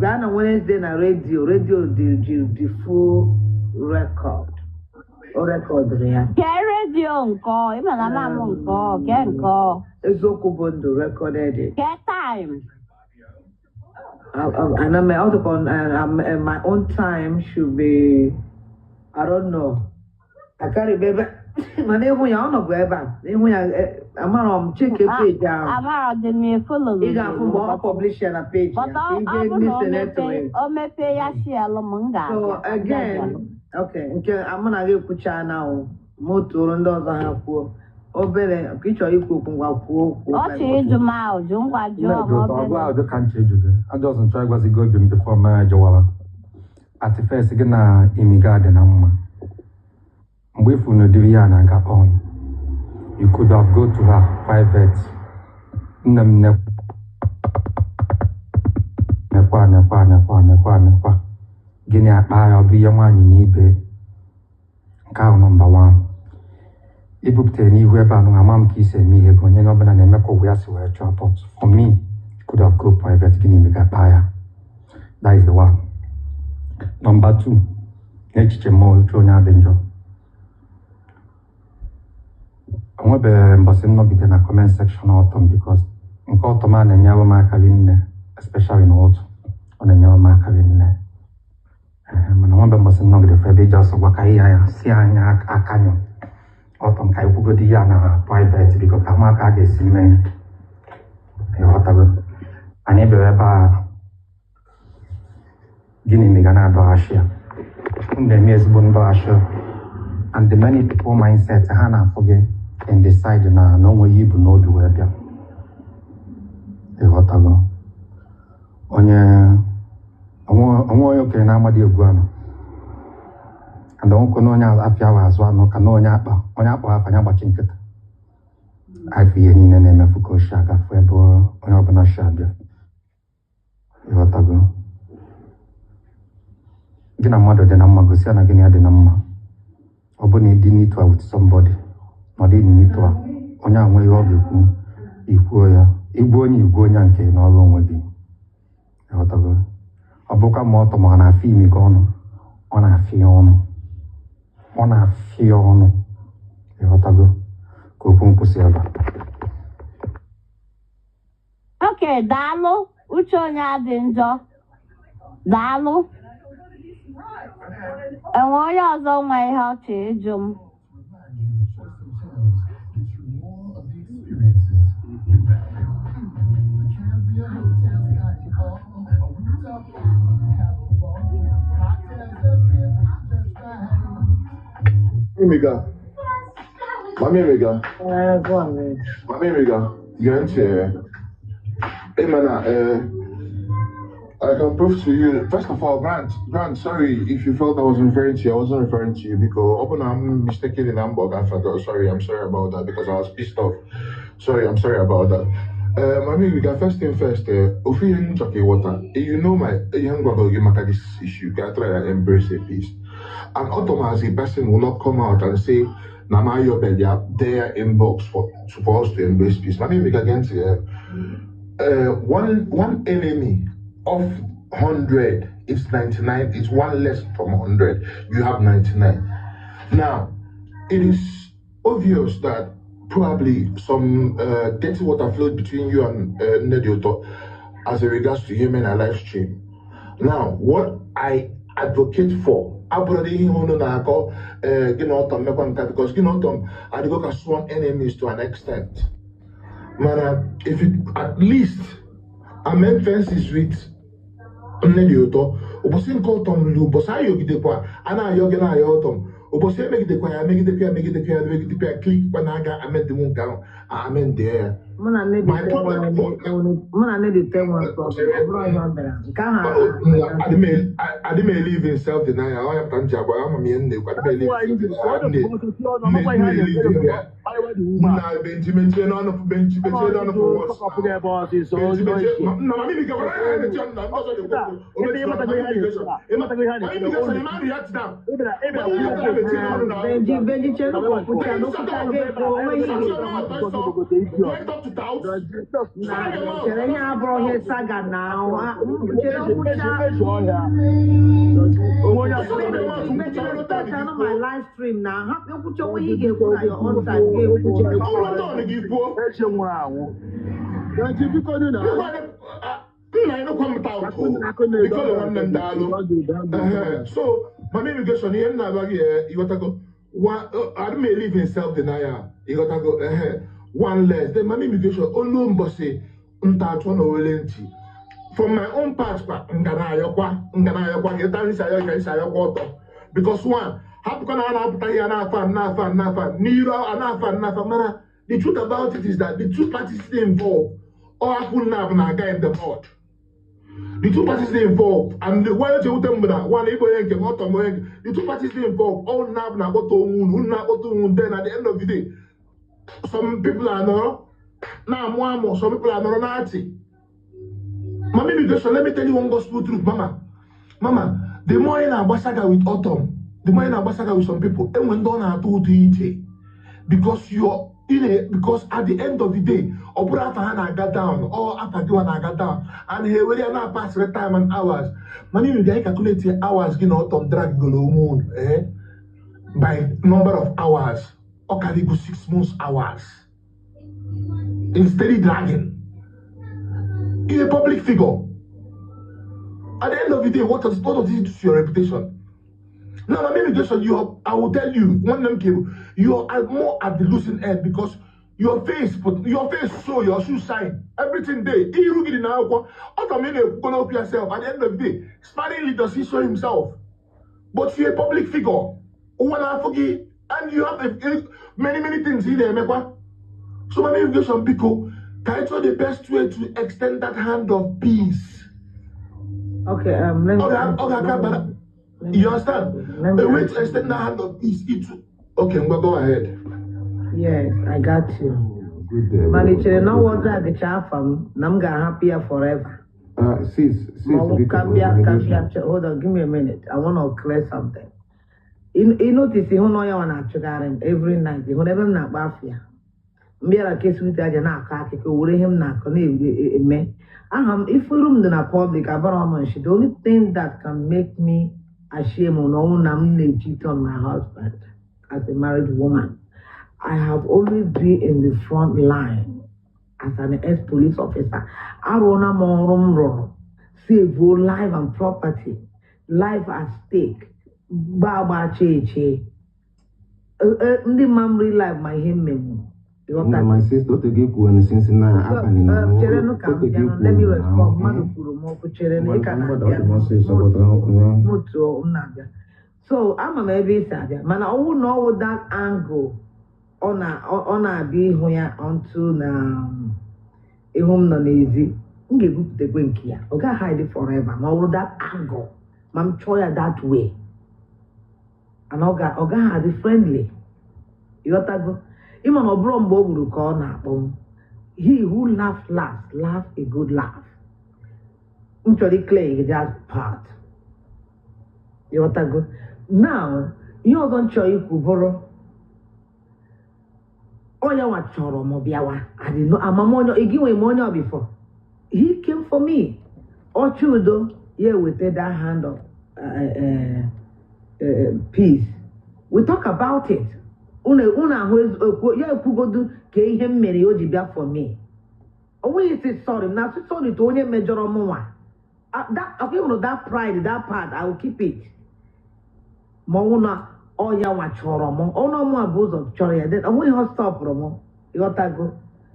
bịa na Wednesday na redio redio dị dị dị full record, o rekọdụrụ ya.
Kee redio nke ọ ịma na mamụ nke ọ kee nke ọ
Eziokwu bụ ndụ recorded it.
Kee time?
And I'm also on my own time should be, I don't know. I can't remember. Mana ịhụ ya, ọ nọbụ ebe a ịhụ ya, amarọ m cheke peji ahụ.
Amara dị m efolo.
Ị ga-afụ mgbe ọ publish ya na peji ya
But
ka
ọ
ije
ọ bụ na o
listen to
mepee
it.
o mepee ya shielụ m m
So
ga-abịa m
again,
bịa.
Okay, nke mụ na gị ekwucha na o mụ tụrụ ndị ọzọ ha kwuo obere ka ị chọrọ ikwu okwu, ngwa kwuo okwu.
Ọ chọrọ ịjụ m ajụ, ngwa jụọ m
Nnedi Ụtọ, ọ bụ
obere.
ajụ ka nche eju gị. Ajọs nchọ ịgwazi gị obi m before m ejewara. At first, gị na imiga dị na mma. Mgbe ifu n'ụdịrị ya na-aga on, you could have go to her private. Nne m nekwa nekwa nekwa nekwa nekwa. Gịnị akpa ya ọ bụ ihe nwaanyị na ibe nke ahụ number one. Ibupụtere n'ihu ebe a nụ ama m ka isi eme ihe gị, onye ọbụla na-eme ka ụwa ya si wee chọọ, but for me, you could have go private, gịnị mega kpaa ya. That is the one. Number two, n'echiche m, uche onye adị njọ. Onwebeghị mbọsị m nọgide na comment section ọtọ m because nke ọtọ m a na-enyere m aka rinne, especially n'ụtụ ọ na-enyere m aka rinne. Ee, mana onwebe mbọsị m nọgide fụ ebe iji ọsọ gwa ka ihe ya si anya akanyụ ọtọ m ka ikwugodi ya na private biko ka ma ka a ga-esi mee, ịghọtago? Anyị bịara ebe a, gịnị mega na-adọghachi ya? Unu na-eme ezigbo ndọghachi, and the many people mindset ha na-afụ gị and decide na o nweghị ibu n'obi wee bịa, ịghọtago? Onye onwe onye okenye na-amadị egwu anụ and onwekwe na onye afịa ahụ azụ anụ ka na onye akpa afa ya gbachi nkịta afọ ihe niile na-emefu ka o si agafu ebe onye ọbụla si abịa, ịghọtago? Gị na mmadụ dị na mma, gosi ya na gị na ya dị na mma. Ọ bụ na ịdị n'ịtụ a with somebody na ọ dị n'ịtụ a, onye a nwe ihe ọ ga-ekwu, ikwuo ya igwe onye igwe onye nke n'ọrụ onwe gị, ịghọtago? Ọ bụkwa ma ọtọ ma ọ na-afịa imi gị ọnụ, ọ na-afịa ọnụ, ọ na-afịa ọnụ, ịghọtago? Ka okwu nkwụsị ebe a.
Okay, daalụ. Uche onye adị njọ. Daalụ. Enwe onye ọzọ nwe ihe ọ chọrọ ịjụ m?
Imiga. Mami Imiga.
Eh, go on, man.
Mami Imiga. Gee ntị. Ịma na I can prove to you, first of all, Grant, Grant, sorry if you felt I was referring to you. I wasn't referring to you because open I'm mistaken in Hamburg. I forgot. Sorry, I'm sorry about that because I was pissed off. Sorry, I'm sorry about that. Mami, we got first thing first. Ofi ihe water. You know my ihe m gwagoro gị maka this issue. Ka I try and embrace a peace. And Otoma as a person will not come out and say Na m ayọbeghị ya their inbox for us to embrace peace. Mana ime gee ntị ya. One enemy of 100 is 99. It's one less from 100. You have 99. Now, it is obvious that probably some dirty water flowed between you and Nnedioto as it regards to him and a live stream. Now, what I advocate for, abụrụ ihe unu na-akọ gị na ọtọ mmekwa nka because gị na ọtọ adịgo ka sworn enemies to an extent. Mana if you at least amend fences with Nnedioto, ụbọchị nke ọtọ m lu ụbọchị ayọgidekwa a na-ayọ gị na-ayọ ọtọ m ụbọchị emegidekwa ya emegidekwa ya emegidekwa ya emegidekwa ya klik kwa na-aga amendinwu nke ahụ amendie ya.
Mụ na nne dị
My problem
mụ na nne dị nwere problem. Ọ bụrụ ihe ọ bịara nke ahụ.
Adị m elive in self denial. Ọ ya pụta m ji agwa ama m ihe m na-ekwu. Adị m elive in self denial. Nna benji mechie n'ọnụ, benji mechie n'ọnụ for once. Benji mechie nna mami bi gawara ya na-eche nna ndị ọzọ na-ekwu okwu. O mechie ọnụ, mami immigration. Mami immigration, ị ma react now.
Benji, Benji, chere ka ọkwụcha na okwucha ga-ekwu onwe ihe.
Do I talk to tout?
Na chere, ihe abụrụ ihe saga na chere okwucha. Mechie my live stream na hapụ okwucha onwe ihe ị ga-ekwu na your own time ga-ekwu.
Ọrụ gị kwuo.
Eche nwụrụ anwụ.
Benji, biko nụ na.
Nna ịnụkwa m tout o. Biko na nwanne m daalụ. Ehe. So, mama immigration, ihe m na-agwa gị, ịghọtago, adị m elive in self denial, ịghọtago, ehe, one less. Then mama immigration, olu mbọsị nta atụ na owele ntị. From my own part kwa, nga na-ayọkwa, nga na-ayọkwa gị ịta nsị ayọ ka nsị ayọkwa ọtọ. Because one, hapụkwa na a na-apụta ihe a na-afa na-afa na-afa n'iru a na-afa na-afa, mana the truth about it is that the two parties dey involved, all hapụ na na-aga in the board. The two parties dey involved, and the one eche wute m bụ na one ịbụ onye nke m ọtọ m onye nke the two parties dey involved, all nab na-akpọta onwe unu, unu na-akpọta onwe unu. Then at the end of the day, some people are nọrọ na-amụ amụ, some people are nọrọ na-achị. Mama immigration, let me tell you one gospel truth, mama. Mama, the more ị na-agba saga with autumn, the more ị na-agba saga with some people, enwe ndị ọ na-atọ ụtọ iche because you're in a, because at the end of the day, ọ bụrụ afa ha na-aga down or afa gị nwa na-aga down and ha ewere ya na-apasịrị time and hours. Mana ị ga calculate hours gị na autumn drag golo onwe unu, by number of hours, ọ karịgo 6 months hours in steady dragging in a public figure. At the end of the day, what does it do to your reputation? Now, my immigration, you are, I will tell you, one name cable, you are more at the losing end because your face, put your face show, your shoe shine, everything there. Iru gị dị n'akwụkwọ, ọ ka m na-ekwukọ n'okwu yourself. At the end of the day, sparingly does he show himself. But you're a public figure. Ụwa na-afụ gị, and you have many, many things ị na-emekwa. So, my immigration, biko, can I try the best way to extend that hand of peace?
Okay, let me.
Okay, but you understand?
Let me
A way to extend that hand of peace into. Okay, well, go ahead.
Yes, I got you.
Good day.
Mana ị chere na ọwụ dragịcha afa m na m ga-ahapụ ya forever?
Sis, sis,
Ma ọ bụ
biko,
ka m bịa, ka m bịa.
immigration.
Hold on, give me a minute. I want to clear something. Ị notice ịhụ na ọya ọ na-achụgharị m every night. Ị hụrụ ebe m na-akpa afọ ya. M bịara ka esi aja na-akọ akụkọ were ihe m na-akọ na-eme. Aha m ifuru m dị na public abara m nshi. The only thing that can make me ashamed na ọnwụ na m na-cheat on my husband as a married woman. I have always been in the front line as an ex-police officer. Arụọla m ọrụ m rụrụ, save life and property, life at stake, gba agba chee chee. Ndị ma m real life ma ihe mmegbu.
Na my sister, otu gị kwuo since na abalị na
Chere nụ ka m
otu gị
bịa nụ,
kwuo
let me
na
respond. Mmadụ kwuru m okwu, chere na ị ka
mmadụ ọ
na-abịa.
dị m ọsịsọ pụtara
Mutuo m na-abịa. So ama m ebe ị si abịa, mana ọwụ na ọwụ that angle ọ na-abịa ịhụ ya onto na ihu m nọ n'ezi, m ga-ebupụtakwe nke ya. Ọ gaghị hide forever ma ọ bụrụ that angle, ma m chọọ ya that way, and ọ gaghị adị friendly. Ịghọtago? Ịma na ọ bụrụ mgbe o gburu ka ọ na-akpọ m. He who laugh last laugh a good laugh. M chọrọ iclear that part. Ịghọtago? Now, ihe ọzọ m chọrọ ikwu bụrụ Onye nwa chọrọ m bịawa. I did not, ama m onye, ị nwe m onye ọ before. He came for me. Ọchị udo ya eweta that hand of peace. We talk about it. Unu ahụ ya ekwugodu ka ihe m mere o ji bịa for me. O nweghị sị sorry, m na-asị sorry to onye mejọrọ m nwa. Ah, that, okay, hụrụ that pride, that part, I will keep it. Ma ọ na ọ ya nwa chọrọ m, ọnụ ọmụ a bụ ụzọ chọrọ ya, then o nweghị ọ stọpụrụ m, ịghọtago.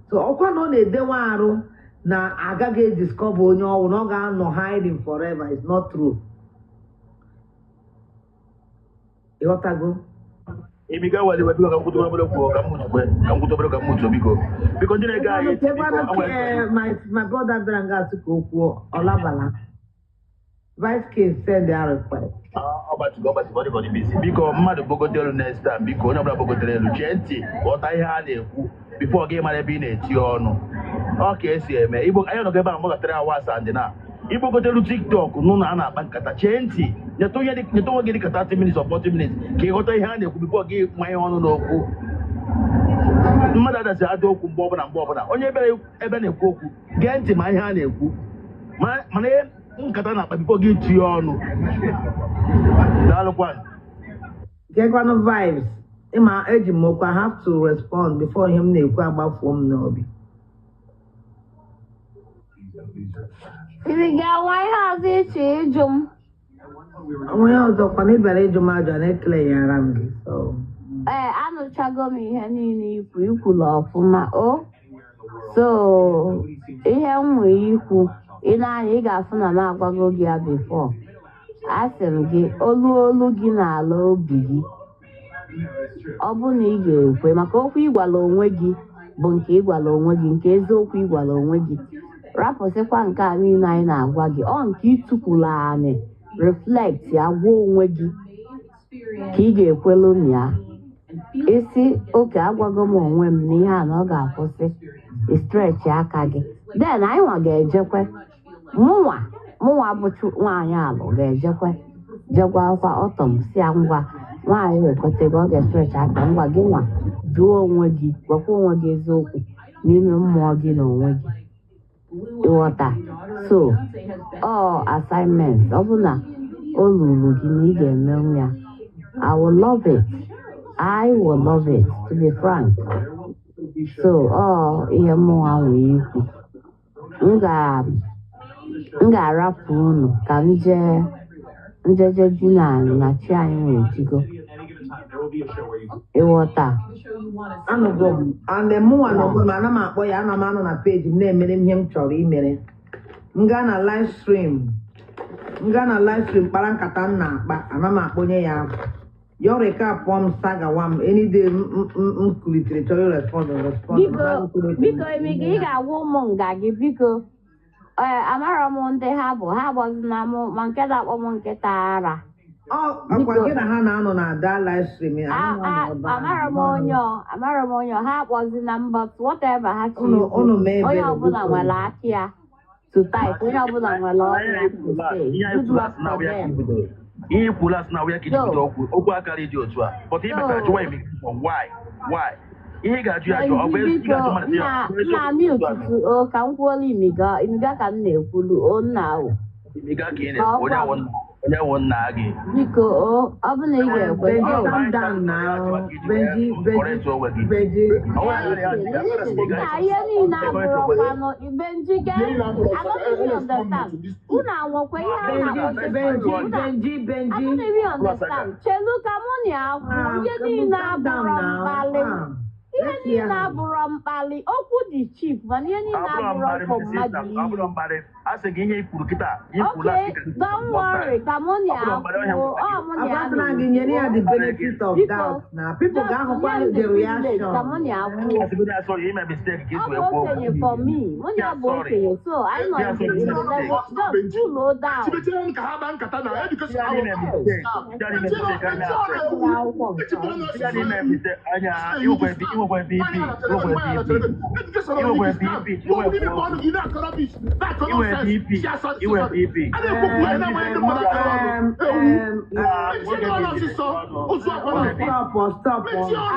So ọkwa na ọ na-edewe arụ na agaghị ediscover onye ọwụ na ọ ga-anọ hiding forever is not true. Ịghọtago.
Imiga wali biko ka m kwutu obere okwu ka m mutu ka m kwutu obere ka m mutu biko biko ndị na-ege anyị ntị biko
Ekwanụ my brother bịara nga asị ka o kwuo ọlabala. Vice King send their request.
Ọgbatigo ọgbatigo ọ dịka ọ dị busy. Biko mmadụ gbogote elu next time, biko onye ọbụla gbogotere elu chee ntị ghọta ihe a na-ekwu before gị mara ebe ị na-eti ọnụ. Ọ ka esi eme igbo anyị nọgo ebe a mgbakọtara awa asaa ndị na igbogotelu TikTok nụ na a na-akpa nkata, chee ntị nyetụ onye nyetụ onwe gị dịka 30 minutes or 40 minutes ka ị ghọta ihe a na-ekwu before gị manye ọnụ n'okwu. Mmadụ adasị ada okwu mgbe ọbụla mgbe ọbụla onye bịara ebe na-ekwu okwu gee ntị ma ihe a na-ekwu mana ihe nkata na-akpa before gị tinye ọnụ. Daalụkwanụ.
Gekwanụ vibes. Ịma eji m okwu, I have to respond before ihe m na-ekwu agbafuo m n'obi.
Ị ga-enwe ihe ọzọ ịchọ ịjụ m?
Onye ọzọ kwana ị bịara ịjụ m ajụ a na-ekele ya ara m gị. So
Ee, anụchago m ihe niile ikwu ikwulu ọfụma o. So ihe m nwere ikwu, ị na-anya ị ga-afụ na m agwago gị ya before. Asị m gị olu olu gị n'ala obi gị. Ọ bụ na ị ga-ekwe maka okwu ịgwala onwe gị bụ nke ịgwala onwe gị, nke eziokwu ịgwala onwe gị. Rapụsịkwa nke a niile anyị na-agwa gị. Ọ nke ịtụkwula anị reflect ya gwa onwe gị ka ị ga-ekwelu na ya. Isi oke agwago m onwe m na ihe a na ọ ga-akwụsị, stretch aka gị. Then anyị nwa ga-ejekwe, mụnwa mụnwa bụ nwaanyị alụ ga-ejekwe jegwa akwa ọtọm si ya ngwa nwaanyị ekwetego ọ ga-stretch aka ngwa gị nwa jụọ onwe gị, gwakwa onwe gị eziokwu n'ime mmụọ gị na onwe gị, ịghọta. So ọ assignment ọ bụ na o luru gị na ị ga-emenwu ya. I will love it. I will love it, to be frank. So ọ ihe mụnwa nwere ikwu. M ga-arapụ unu ka m jee njeje dina na chi anyị nwere jigo, ịghọta.
Anụgo m and mụnwa na onwe m ana m akpọ ya, ana m anọ na peji m na-emere m ihe m chọrọ imere. M gaa na live stream, m gaa na live stream kpara nkata m na-akpa, ana m akpọnye ya afọ. Ya recap m sagawa m any day m kulitere chọrọ respond respond.
Biko biko, Emeka, ị ga-agwa ụmụ nga gị biko. Ee, amarọ m ndị ha bụ, ha agbazina m ma nke na-akpọ m nkịta ara.
Ọ ọkwa
Biko.
Gị na ha na-anọ na ada live stream ya, ana m anọ ebe ahụ.
Amarọ m onye ọ, amarọ m onye ọ, ha akpọzina m, but whatever ha chọrọ
Unu
ikwu,
unu mee
onye
ebere
ọbụla
biko.
nwere aka ya to type, onye ọbụla nwere ọnụ ya to say.
Ihe anyị
Good
kwuru
luck
asị na
for
ya ka
them.
ibidoro ihe ikwuru asị na ya ka iji bido
So
okwu okwu akara ịdị otu a, but ị mechara jụwa immigration why ihe ị ga-ajụ ya ajụ ọ bụ
Benji
ezi ị
biko,
ga-ajụ mmadụ sị ya
nna
ọ bụ
nna
eziokwu otu a
mute o ka m kwuola imiga imiga ka m na-ekwulu o nna o.
Imiga ka ị
Ka ọ
na-ekwu onye
gwa
awụ
m
nna onye awụ nna gị.
Biko o, ọ bụ na ị ga-ekwe
Benji,
o.
calm down now. Benji, Benji,
Correct onwe gị.
Benji.
Gee ntị, listen, nna, ihe niile abụrụkwanụ Benji, gee ntị. I don't even understand. Unu anwakwa ihe a
Benji,
na-akpọ
Benji,
unu
Benji,
I
Benji.
don't even understand. Chelu ka mụ na ya kwuo.
Ah,
Ihe niile
calm down
abụrọ
now.
mkpali.
Ah,
Ihe
let's hear
niile
her.
abụrọ mkpali. Okwu dị cheap mana ihe niile
Abụrọ
abụrọ
mkparị
for
my sister,
mmadụ
abụrọ
iyi.
mkparị. A sị gị ihe i kwuru kịta ihe i kwuru last
Okay,
week
don't
last time.
worry, ka mụ na ya
Abụrọ mkparị ọhịa
kwuo.
nweta
Ọ
gị.
mụ na ya
Agwazila gị nyere ya
na-ekwu.
the benefit of
Biko,
doubt na people
just
ga-ahụkwa
nye m
the
the privilege ka
reaction.
mụ na ya kwuo.
A sị gị na sorry, ime mistake ka
Ọ
isi
bụ
wee kwuo okwu.
okenye for me. Mụ na
Ya
ya bụ
sorry.
okenye, so anyị nọ
Ya
in
sorry,
the
ime
level.
mistake.
Just cool down.
Chibechere ka ha kpaa nkata na education
Ya
ahụ.
ime mistake. Ya ime mistake anya.
Akwụkwọ nke ọma.
Ya ime mistake anya inwekwa ebe inwekwa ebe BP, inwekwere BP. Inwekwere BP, inwekwere BP, inwekwere BP.
Um, um,
Nwoke
stop, stop, stop.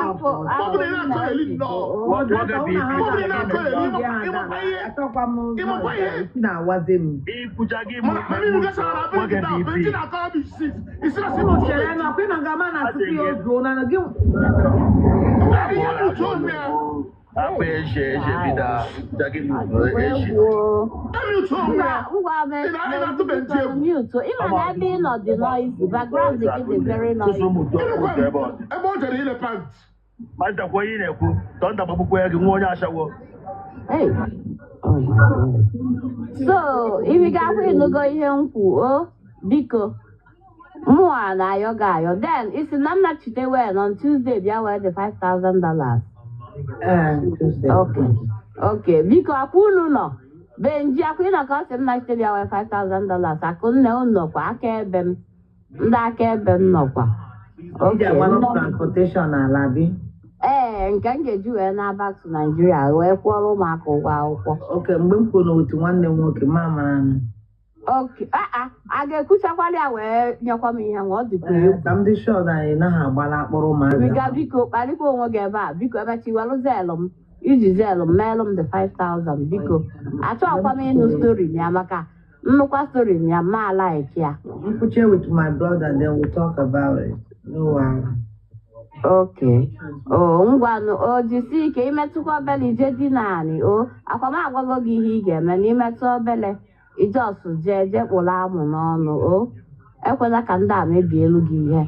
Apụ apụ nna o.
Moderator, unu ha na-akọ ya ada. Achọkwa m isi na-awazi m.
Ikwucha gị nwoke BP.
Unu chere na ọkwa ịnọ nga ma na tupu ya ozuo na gị.
Akpa eji eji bido ikwucha gị eji.
Ngwa ngwa mute. Ịma na ebe ị nọ dị noisy, background gị dị very noisy.
Ebe ọ jere ile pant.
Masta kwuo ihe ị na-ekwu, tọnda gbagbukwa ya gị nwa onye ashawo.
Hey. Oh my God. So, ị ga-akwa ịnụgo ihe m kwu, o biko mụa na-ayọ gị ayọ. Then isi na m nachite well on Tuesday bịa wee dị $5,000.
Eh, Tuesday.
Okay, biko akwa unu nọ Benji akwa ịnọ ka ọ sị m nachite bịa wee $5,000. Akụ nne unu nọkwa aka ebe m, ndị aka ebe m nọkwa.
Iji
Okay.
agbanụ transportation ala bi.
Ee, nke m ga-eji wee na back to Nigeria wee kwụọrọ ụmụaka ụgwọ akwụkwọ.
Okay, mgbe m kwuru otu nwanne m nwoke ma mara nụ.
Okay, aa a ga-ekwuchakwala ya wee nyekwa m ihe nwa ọ dịkwa
Eh,
egwu.
ka m dị sure na ị naghị agbala akpọrọ ụmụazị
Riga
ahụ.
biko kparịkwa onwe gị ebe a, biko emechi welụ Zelle m iji Zelle m meelụ m the 5000, biko. Achọghịkwa m ịnụ story ya maka nnukwu story ya ma like ya.
Nkwuche with my brother, then we'll talk about it. No wahala.
Okay. O ngwanụ, o jisi ike imetụkwa obele ije dị naanị o akwa m agwago gị ihe ị ga-eme na imetụ obele ijos jee jee kpụrụ amụ n'ọnụ, o ekwela ka ndị a mebie elu gị ihe.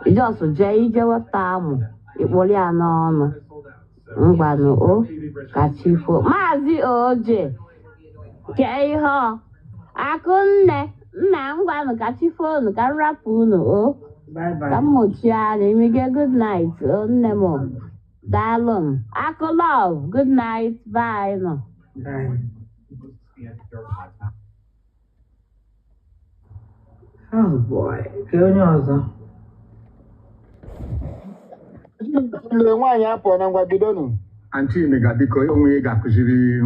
Ijos jee ije wepụta amụ ịkpụrụ ya n'ọnụ. Ngwanụ, o ka chi fo. Maazị Oje kee ihe ọ akụnne nna, ngwanụ, ka chi fonu ka m rapụ unu o.
Bye
Ka
bye.
m mụchie anya imige. Good night o nne m, daalụ m, akụ love, good night, bye nọ.
Bye. Oh boy. Ka onye ọzọ.
Nne nwaanyị apụọ na ngwa bidonu.
Aunty Mega, biko, onwe ị ga-akụziri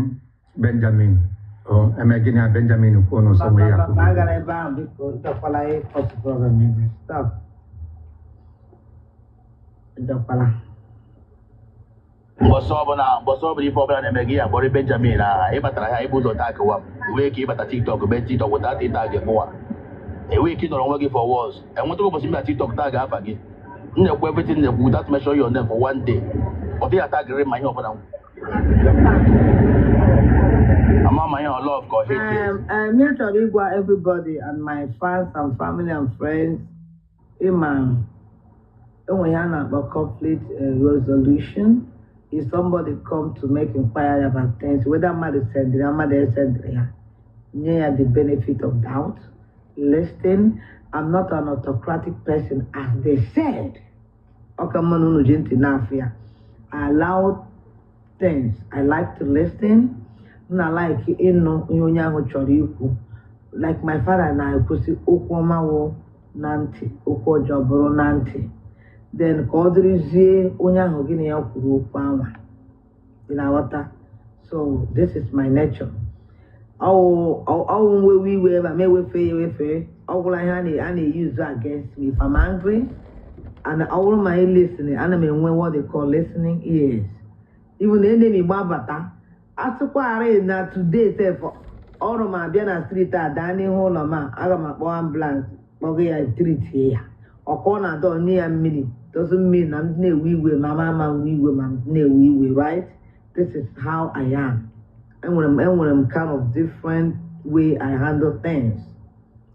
Benjamin. O eme gịnị a Benjamin kwuo n'ụsọ onwe ya
Papa, papa,
akụziri.
agara ebe ahụ, biko, dọkwala ihe cause problem ebe. Stop. Dọkwala.
Mbọsị ọbụla ife ọbụla na-eme gị ya kpọrọ Benjamin aha ịbatara ha ibu ụzọ tag wa m enweghị ike ịbata TikTok mee TikTok weta tag mụwa enweghị ike ịnọrọ onwe gị for once enwetaghị ụbọchị m na TikTok tag afa gị m na-ekwu everything na-ekwu without mention your name for one day but ya tagịrị ma ihe ọbụla ama ma ihe ọ love ka ọ hate.
Me chọrọ ịgwa everybody and my fans and family and friends, ịma enwe ihe a na-akpọ conflict resolution. If somebody come to make inquiry about things, whether mmadụ sendịrị ya, mmadụ esendịrị ya, nye ya the benefit of doubt. Listen, I'm not an autocratic person as they said. Ọka mma na unu ji ntị na-afụ ya. I allow things. I like to listen. M na like ịnụ ihe onye ahụ chọrọ ikwu. Like my father na-ekwusị, okwu ọma wụ na ntị, okwu ọjọọ bụrụ na ntị. Then ka ọ dịrịzie onye ahụ gị na ya kwuru okwu anwa. Ị na-aghọta? So this is my nature. Ọwụ nwewe iwe ebe a ma ewefe ya ewefe ọ gwụla ihe a na-use against me if I'm angry. And ọ bụrụ ma ị listening, ana m enwe what they call listening ears. Even enemy gbabata asịkwarị na today sef ọrụ m abịa na street a daa n'ihu ụlọ m a, aga m akpọ ambulance kpọga ya treatie ya ọkọ na adọ nye ya mmiri. Doesn't mean na m na-ewe iwe ma ma ama nwe iwe ma m na-ewe iwe, right? This is how I am. Enwere m kind of different way I handle things,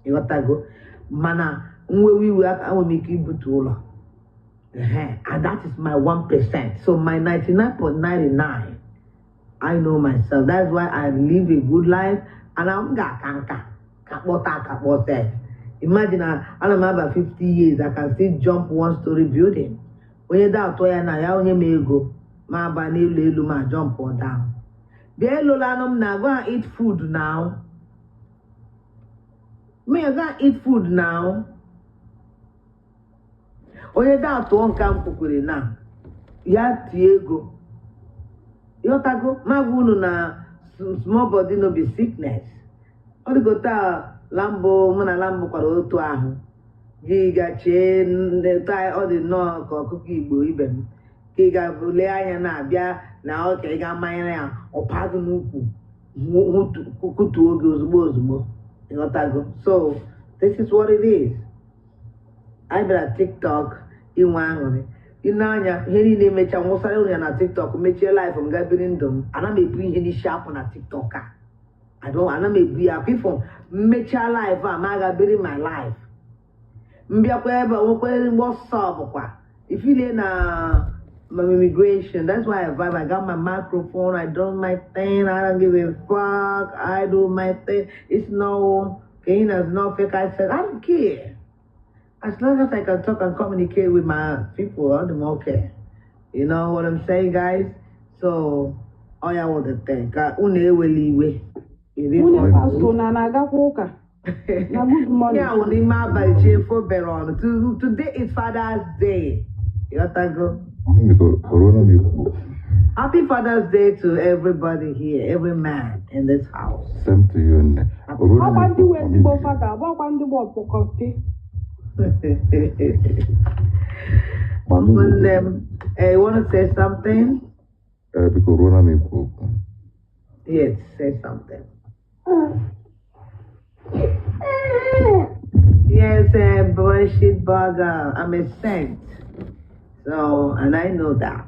ịghọtago? Mana nwewe iwe aka enwere m ike ibutu ụlọ. Ehe, and that is my 1%. So my 99.99, I know myself. That's why I live a good life and I'm ga-aka nka ka kpọta aka kpọta. Imagine, ana m aba 50 years, I can still jump one story building. Onye da atọ ya na ya onye m ego ma aba n'elu elu ma jump or down. Bịa elola anụ m na go and eat food now. Me go and eat food now. Onye da atụọ nke m kwukwere na ya tie ego. Ịghọtago? Ma gwa unu na small body no be sickness. Ọ dịgo taa Lambo, mụ na Lambo kwara otu ahụ. Gị gachie taa, ọ dị nnọọ ka ọkụkọ Igbo ibe m ka ị ga-lee anya na-abịa na ọ ka ị ga-amanyere ya ọpa gị n'ukwu, kutuo gị ozugbo ozugbo. Ịghọtago? So this is what it is. Anyị bịara TikTok inwe aṅụrị. Ị na-anya ihe niile emecha nwụsara ụnụ ya na TikTok, mechie live m, gaa biri ndụ m. Ana m ebu ihe n'isi apụ na TikTok a. I don't, ana m ebu ya akwa ifo. Mmechaa live a, ma aga biri my life. Mbịakwa ebe a, nwekwa WhatsApp kwa ifile na my immigration. That's why I vibe. I got my microphone. I do my thing. I don't give a fuck. I do my thing. It's no gain as no fake. I said I don't care. As long as I can talk and communicate with my people, I'm okay. You know what I'm saying, guys? So all I want to thank unu ewela iwe. It is
Nwunye
what it is.
Pastor na na-agakwa ụka na good morning.
Yeah, well, n'ime abalị chi efo bere ọnụ. Today is Father's Day. Ịghọtago?
Biko, ruo m ikwu.
Happy Father's Day to everybody here, every man in this house.
Same to you, nne. Ruo m
Ọkwa ndị
ikwu,
wee ezigbo fada, ọgbakwa ndị bụ ọkpọkọte.
Mami.
Ụmụnne m, you want to say something?
Ee, biko ruo m ikwu okwu.
Yes, say something. Yes, bullshit burger. I'm a saint. So, and I know that.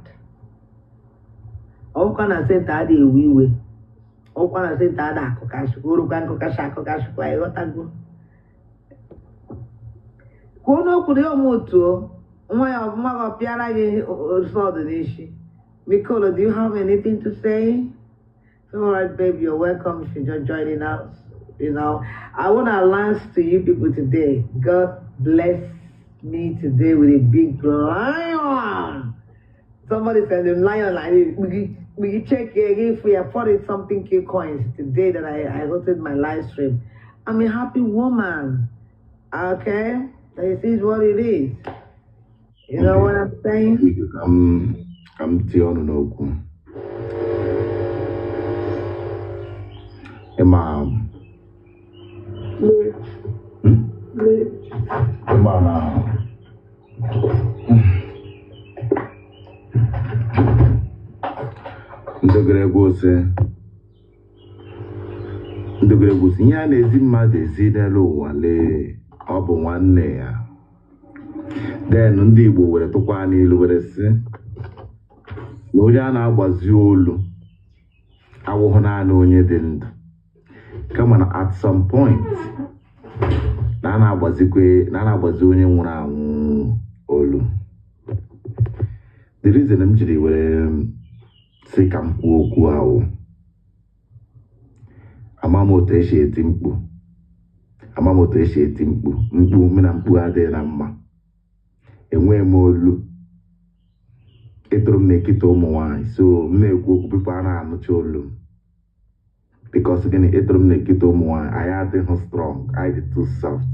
Ọkwa na saint adị ewe iwe. Ọkwa na saint adị akụkashịkwa, orukwa nkụkashị akụkashịkwa, ịghọtago? Kwuo n'okwu na ya ọmụ otu nwa ya ọfụma ka ọ pịara gị sọdụ n'isi. Mikolo, do you have anything to say? All right, babe, you're welcome if you're just joining us. I want to announce to you people today, God bless me today with a big lion. Somebody said the lion like this. We check here if we are 40 something K coins today that I hosted my live stream. I'm a happy woman. Okay? This is what it is. You know what I'm saying?
Biko, ka m tie ọnụ n'okwu. Ịma ịma na ndị gụrụ egwu sị ihe a na-ezi mmadụ ezi n'elu ụwa, lee, ọ bụ nwanne ya. Then ndị Igbo were tụkwa n'ilu were sị na onye a na-agbazi olu awụghị naanị onye dị ndụ, kama na at some point na a na-agbazikwe na a na-agbazi onye nwụrụ anwụ olu. The reason m jiri were sị ka m kwuo okwu ahụ, ama m otu esi eti mkpu, ama m otu esi eti mkpu. Mkpu mụ na mkpu adịghị na mma. Enweghị m olu. Etoro m n'ekita ụmụ nwanyị, so m na-ekwu okwu, people a na-anụcha olu m, because gịnị? Etoro m n'ekita ụmụ nwanyị, anyị adịghị strong, anyị dị too soft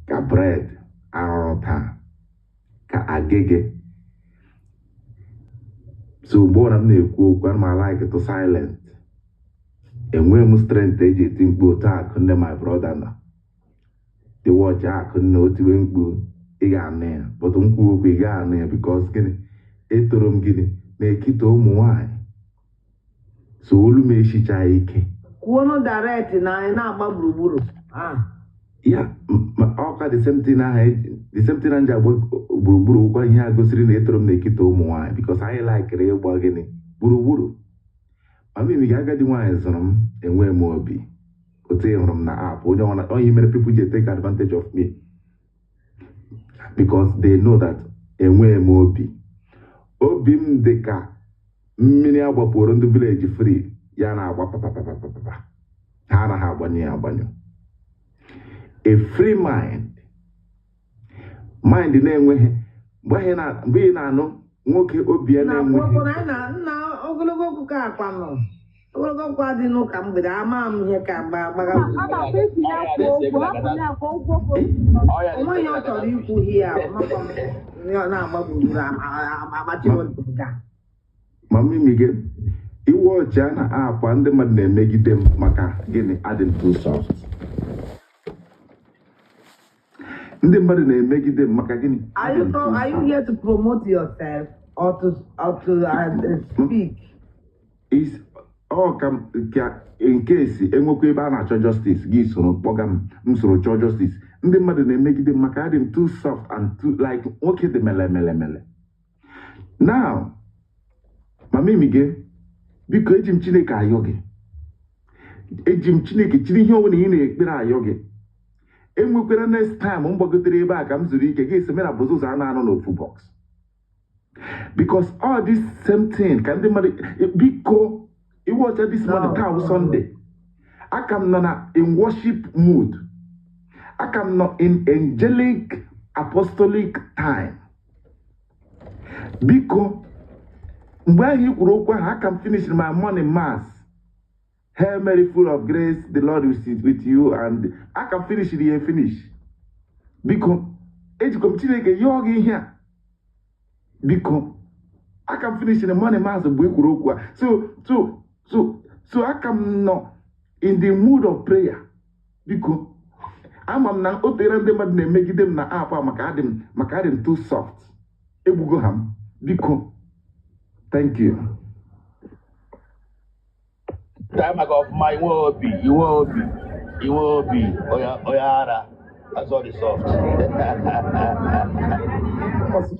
ka bread arụrụ taa ka agege. So mgbe ọbụla m na-ekwu okwu, ana m like to silent. Enweghị m strength eji eti mkpu otu akụ nne my brother nọ the watch. Akụ nne o tiwe mkpu, ị ga-anụ ya, but nkwu okwu, ị ga-anụ ya, because gịnị? Etoro m gịnị na-ekita ụmụ nwanyị, so olu m esichaghị ike.
Kwuo direct na anyị na-agba gburugburu. Ah.
Ya ọka the same thing ahụ the same thing ji agba gburugburu ụkwa ihe a gosiri na etoro m na-ekita ụmụ nwaanyị, because anyị laikiri ịgba gịnị gburugburu. Mama imi gị, agadi nwaanyị zụrụ m, enweghị m obi otu ị hụrụ m na app onye onye mere people ji take advantage of me, because they know that enweghị m obi. Obi m dị ka mmiri agbapụrụ ndị village free ya na-agba papapapapapa, ha anaghị agbanyụ ya agbanyụ. A free mind, mind na-enweghị mgbe ị na-anụ nwoke obi ya
Na
na-enweghị
okwu na na nna ogologo okwu ka akwa nọ ogologo okwu adị n'ụka mgbede, ama m ihe ka gba gbaga.
A na-akpọ esi ya kwuo okwu, hapụ ya ka okwu okwu.
Onweghị ihe ọ chọrọ ikwu hie, amakwa m ihe ọ na-agba gburugburu agbachiri ntị nke a.
Mama imi gị, Iwe ọchị a na app ndị mmadụ na-emegide m maka gịnị? Adị m too soft. Ndị mmadụ na-emegide m maka gịnị?
Are
Adị
you
m too
are you
soft.
here to promote yourself or to speak?
Is ọ ka ka in case enwekwa ebe a na-achọ justice, gị soro kpọga m, m soro chọọ justice. Ndị mmadụ na-emegide m maka adị m too soft and too like nwoke dị mele mele mele. Now, mama Imige, biko, eji m Chineke ayọ gị, eji m Chineke chiri ihe ọbụla ị na-ekpere ayọ gị. Enwekwara next time m gbagotere ebe a ka m zuru ike, gị esi na bụzụ ụzọ a na-anọ n'ofu box, because all this same thing ka ndị mmadụ. Biko, iwe ọcha this morning.
No,
Taa bụ
no.
Sunday, aka m nọ na in worship mood, aka m nọ in angelic apostolic time. Biko, mgbe ahụ i kwuru okwu ahụ, aka m finish my morning mass, "Hail Mary, full of grace, the Lord is with you," and aka m finish ya finish. Biko, ejikwa m Chineke yọọ gị ihe a. Biko, aka m finish the morning mass mgbe i kwuru okwu a, so aka m nọ in the mood of prayer. Biko, ama m na o tere ndị mmadụ na-emegide m na app a maka adị m too soft. Egbugo ha m. Biko, thank you.
Taa maka ọfụma, inwe obi, inwe obi, inwe obi onye onye ara azọ dị soft.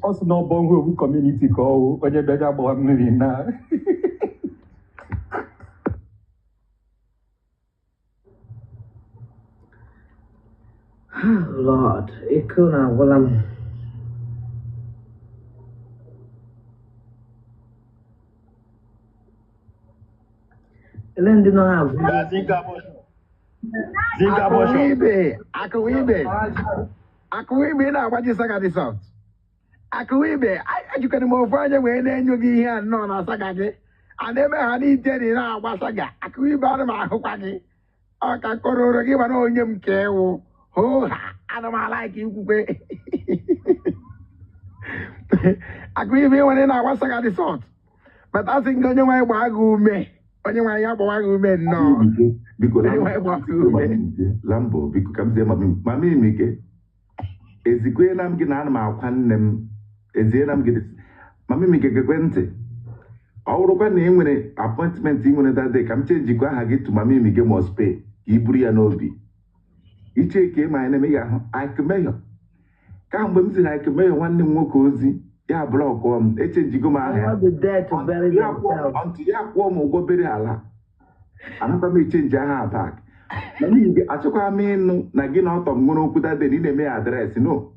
Ọ sị na ọ bụ owu community ka ọ onye bịa gbawa mmiri na.
Lord, ike unu agwụla m. Ele ndị nọ na-abụ
Zinc abortion.
Akụwibe, akụwibe, akụwibe, ị na-agbaji saga dị soft. Akụwibe, ejikwana m ofu anya wee na-enyo gị ihe a nnọọ na saga gị. A na-eme ha n'ite na ị na-agba saga. Akụwibe, ana m ahụkwa gị. Ọ ka kororo gị mana onye m ka ewu. Hoo ha, ana m ala ka ikwukwe. Akụwibe, ị nwere ị na-agba saga dị soft. But asị gị, onye nwaanyị gbaa gị ume. Onye nwaanyị ya gbawa gị ume nnọọ.
Biko,
Onye nwaanyị gbaa gị ume.
Lambo, biko, ka m zie mami mami Imike, ezikwena m gị na ana m akwa nne m, eziena m gị. Mami Imike, gekwe ntị. Ọ bụrụkwa na ị nwere appointment ị nwere that day, ka m changekwa aha gị to Mami Imike must pay, ka i buru ya n'obi iche ka ma anyị na-eme. Ị ga-ahụ Ike Mayor. Kamgbe m ziri Ike Mayor nwanne m nwoke ozi ya, blockụọ m. Echangego m aha ya.
Want the dead to bury
Ya kwụọ
themselves.
until ya kwụọ m ụgwọ bere ala, anakwa m echange aha back. Mami Imike, achọkwa m ịnụ na gị na ọtọ m nwere okwu that day na ị na-eme ya address. No,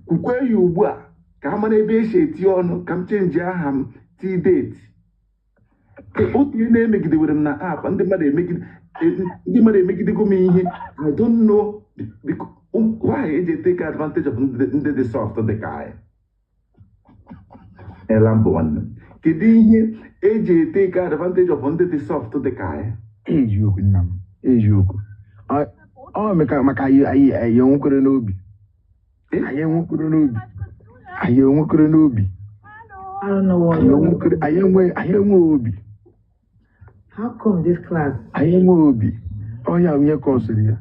kwukwe ya ugbu a ka a mara ebe esi eti ọnụ, ka m change aha m ti date. Otu ihe na-emegidewere m na app, ndị mmadụ emegidego m ihe. I don't know why eji take advantage of ndị dị soft dị ka anyị. Ela mbụ, nwanne m, kedu ihe eji take advantage of ndị dị soft dị ka anyị?
Eziokwu, nna m, eziokwu. Ọ maka anyị enwekwere n'obi, anyị enwekwere n'obi, anyị enwekwere n'obi.
I don't know what.
Anyị enwekwere, anyị enwe obi.
How come this class?
Anyị enwe obi ọhịa onye kọsịrị ya.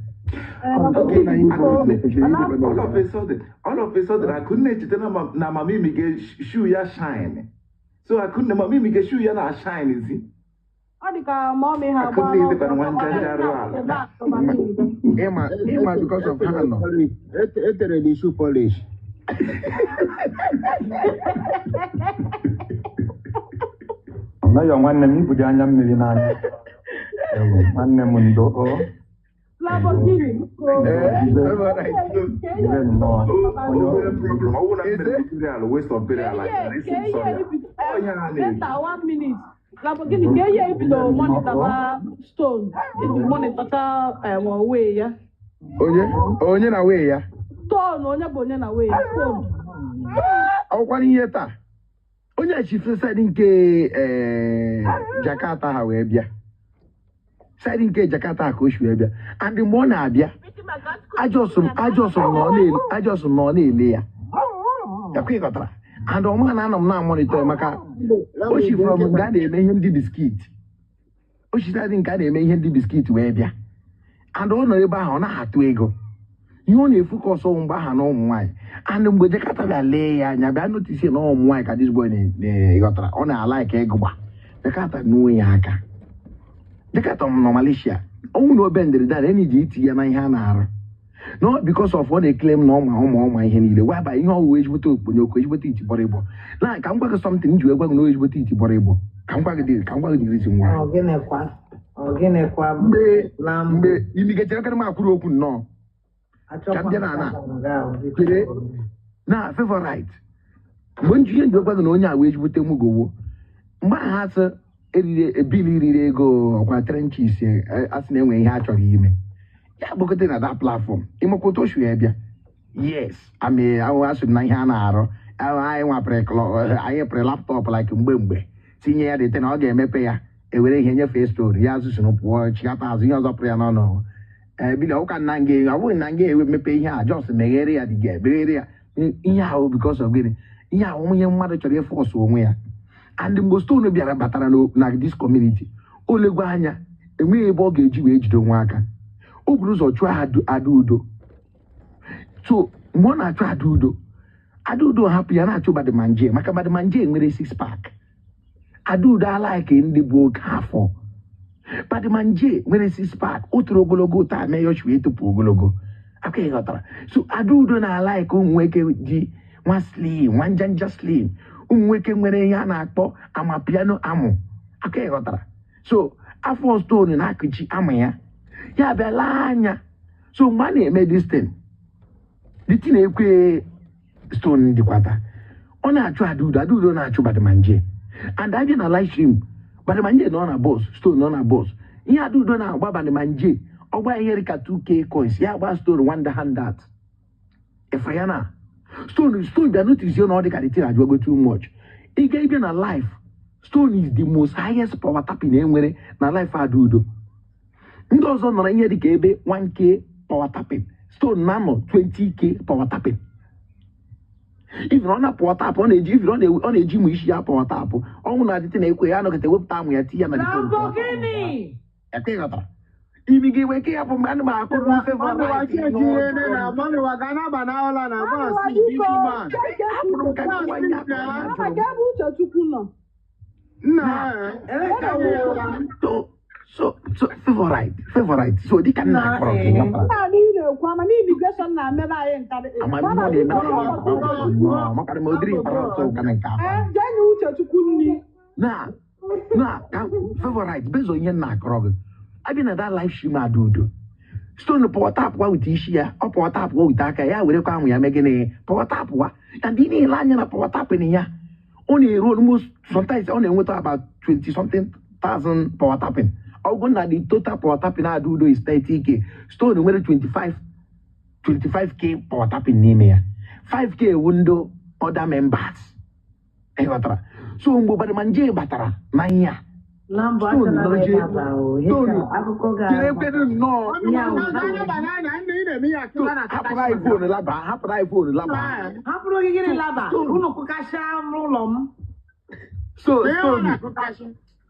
Okay,
na anyị kwesịrị idebe
all of a sudden, all of a sudden, Akunne echeta na mama Imike shoe ya shine. So Akunne, mama Imike shoe ya na shine zi.
Ọ dị ka mommy ha
Akunne dịkwara nwa njanja arụ ala.
Ịma because of ha nọ.
Etere the shoe polish.
Ọnọyọ nwanne m, ibudo anya mmiri n'anya. Ewo, nwanne m, ndo o.
Lamborghini.
Ire nnọọ. Onye
Obere problem. Ọ bụrụ na mmiri burial, waste of burial, like isi nsọ ya. Ọ ya ha na-eri.
Later, one minute. Lamborghini, ka ihe ibido monitorba stone, ibi monitorta way ya.
Onye onye na wee ya?
Stone, onye bụ onye na way ya, stone.
Ọkwana ihe taa onye chief side nke Jakarta ha wee bịa, side nke Jakarta ha ka o si wee bịa, and mgbe ọ na-abịa, ajọsụ na ọ na-ele ya, yakwa ịghọtara. And ọma na anọ m na-amonitor maka o si from nga a na-eme ihe ndị biscuit, o chitadị nke a na-eme ihe ndị biscuit wee bịa. And ọ nọ ebe ahụ, ọ na-atụ ego ihe ọ na-efocus mgbe aha na ụmụ nwaanyị. And mgbe Jakarta bịa lee ya anya, bịa notice na ụmụ nwaanyị ka this boy na-ịghọtara, ọ na-alike ịgụgba. Jakarta nuo ya aka. Jakarta nọ Malaysia, ọnwụ na obe ndịrịda enyi ji iti ya na ihe a na-arụ no because of ọ na-eclaim na ọma ụmụ ọma ihe niile waba ihe ọwụwa ezigbote okponyoko, ezigbote itibọrọ ịbọ. Na ka m gwa gị something m ji wee gwa gị na o ezigbote itibọrọ ịbọ. Ka m gwa gị ka m gwa gị the reason why.
Ọ gịnịkwa? Ọ gịnịkwa?
Mgbe
na mbụ
mgbe imigechara m akwụrụ okwu nnọọ ka m
Achọkwa
bịa na ana
nga ahụ, biko.
Chere na favorite mgbe njinye nji gwa gị na onye a wee ezigbote mugowo mgbe ahụ ha sị eriri ebili riri ego ọkwa trenches, asị na enwe ihe a chọrọ ime ya gbagote na that platform. Ịmakwa otu o si wee bịa? Yes, ami ahụ asị m na ihe a na-arụ ahụ anyị nwapụrụ anyị pụrụ laptop like mgbe tinye ya dete na ọ ga-emepe ya, ewere ihe nyefee story ya zụsoro pụọ chịkata azụ ihe ọzọ pụrụ ya n'ọnụ ebili ọkwa na nga ọ bụghị na nga emepe ihe a, just meghere ya dịga meghere ya ihe ahụ because of gịnị? Ihe ahụ onye mmadụ chọrọ ịforce onwe ya. And mgbe stone bịara batara na this community, o legwa anya enweghị ebe ọ ga-eji wee jide onwe aka. O buru ụzọ chụọ ada udo. So mgbe ọ na-achụ ada udo, ada udo hapụ ya na-achụ Badimanje, maka Badimanje nwere six pack. Ada udo alike ndị bụ oke afọ. Badimanje nwere six pack, o toro ogologo taa mee ya ọchị wee tụpụ ogologo aka, ịghọtara? So ada udo na-alike ụmụ nwoke ji nwa slim, nwa njanja slim, ụmụ nwoke nwere ihe a na-akpọ amapiano amụ aka, ịghọtara? So afọ stone na-akụchi amụ ya, ya bịa lee anya. So mgbe a na-eme this thing, the thing ekwe stone dịkwata, ọ na-achụ adaudo, adaudo na-achụ Badimanje. And abịa na live stream, Badimanje nọ na bus, stone nọ na bus. Ihe adaudo na-agba Badimanje, ọgba ihe dịka 2K coins, ya agba stone one handout efe ya na stone. Stone bịa notice na ọ dị ka the thing ajụgo too much. Ị ga ịbịa na live, stone is the most highest power tapping enwere na live adaudo. Ndị ọzọ nọrọ ihe dịka ebe 1K power tapping, stone na-anọ 20K power tapping. Even ọ na power tap, ọ na-eji even ọ na-eji mụ isi ya power tap. Ọnwụ na-adịte na-ekwe ya anọkọta ewepụta amụ ya tinye ya na the phone power tap.
Lamborghini.
Ekwe ịghọtara imi gị wee ke ya bụ mgbe ana m akụrụ favorite ihe ọjọọ.
Anụwa biko.
Hapụrụ m ka nkụwa ihe akụrụ ya
Mama
jụrụ m.
ka ebe Uchechukwu nọ.
So favorite so dịka nna akọrọ gị, ghọtara?
Nna anyị na-ekwu ama na immigration na-emebe anyị nkarị.
Amamihe
Mama
ọ na-eme
biko.
na ya makarị ma ụdịrị mkpara ọtọ ụka na nke afọ.
Ee, jee nye Uchechukwu nri.
Na ka favorite bezo ihe nna akọrọ gị, abịa na that live stream ada udo, stone power tap wa with isi ya, ọ power tap wa with aka ya, werekwa amụ ya mee gịnị? Power tap wa. And ị na-ele anya na power tap ya, ọ na-eru almost sometimes ọ na-enweta about 20 something thousand power tapping. Ọgwụ na the total power tapping ada udo is 30K, stone nwere 25 25K power tapping n'ime ya, 5K ewu ndị other members, ịghọtara? So mgbe Badimanje batara na ihe a,
Lambo
stone
achọla m
nọjie
ịdaba o. Ihe
stone
ka akụkọ
chere
ga-aba.
ekwedu nnọọ. Hapụrụ anyị phone laba, hapụrụ anyị phone laba.
Hapụrụ gị gịnị laba?
Stone.
Unu kụkasịa m ụlọ m.
So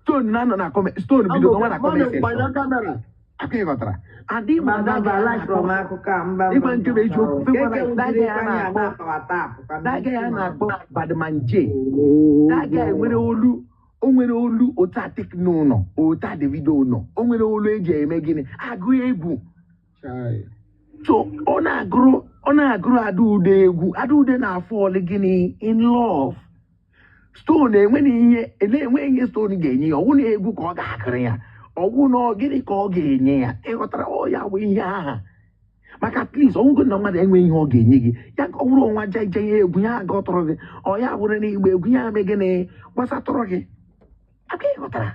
stone na-anọ na comment, stone bido nọwa na comment section aka, ịghọtara? Adị
Mba
ma
mba
that
mba
guy a
like m
na-akpọ
akụkọ a, mba
ịgba
mba
nke
mba
bụ eziokwu
o. Ke
favorite
ke
that
jiri
guy a
anya
na-akpọ
na power tap ka m
that guy a
isi
na-akpọ Badimanje, that guy nwere olu, o nwere olu otu a Tekno nọ, otu a Davido nọ, o nwere olu eji eme gịnị, agụ egwu. So ọ na-agụrụ Adaudo egwu, Adaudo na-afall gịnị? In love. Stone enweghị ihe na-enweghị ihe stone ga-enye ya, ọwụ na egwu ka ọ ga-akụrụ ya, ọwụ na ọ gịnị ka ọ ga-enye ya, ịghọtara? Ọ ya bụ ihe aha maka at least ọnwụgo na mmadụ enweghị ihe ọ ga-enye gị ya ka ọ bụrụ ọnwa jeje ya egwu ya agọtọrọ gị, ọ ya bụrụ na igba egwu ya ame gịnị gbasatọrọ gị aka, ịghọtara?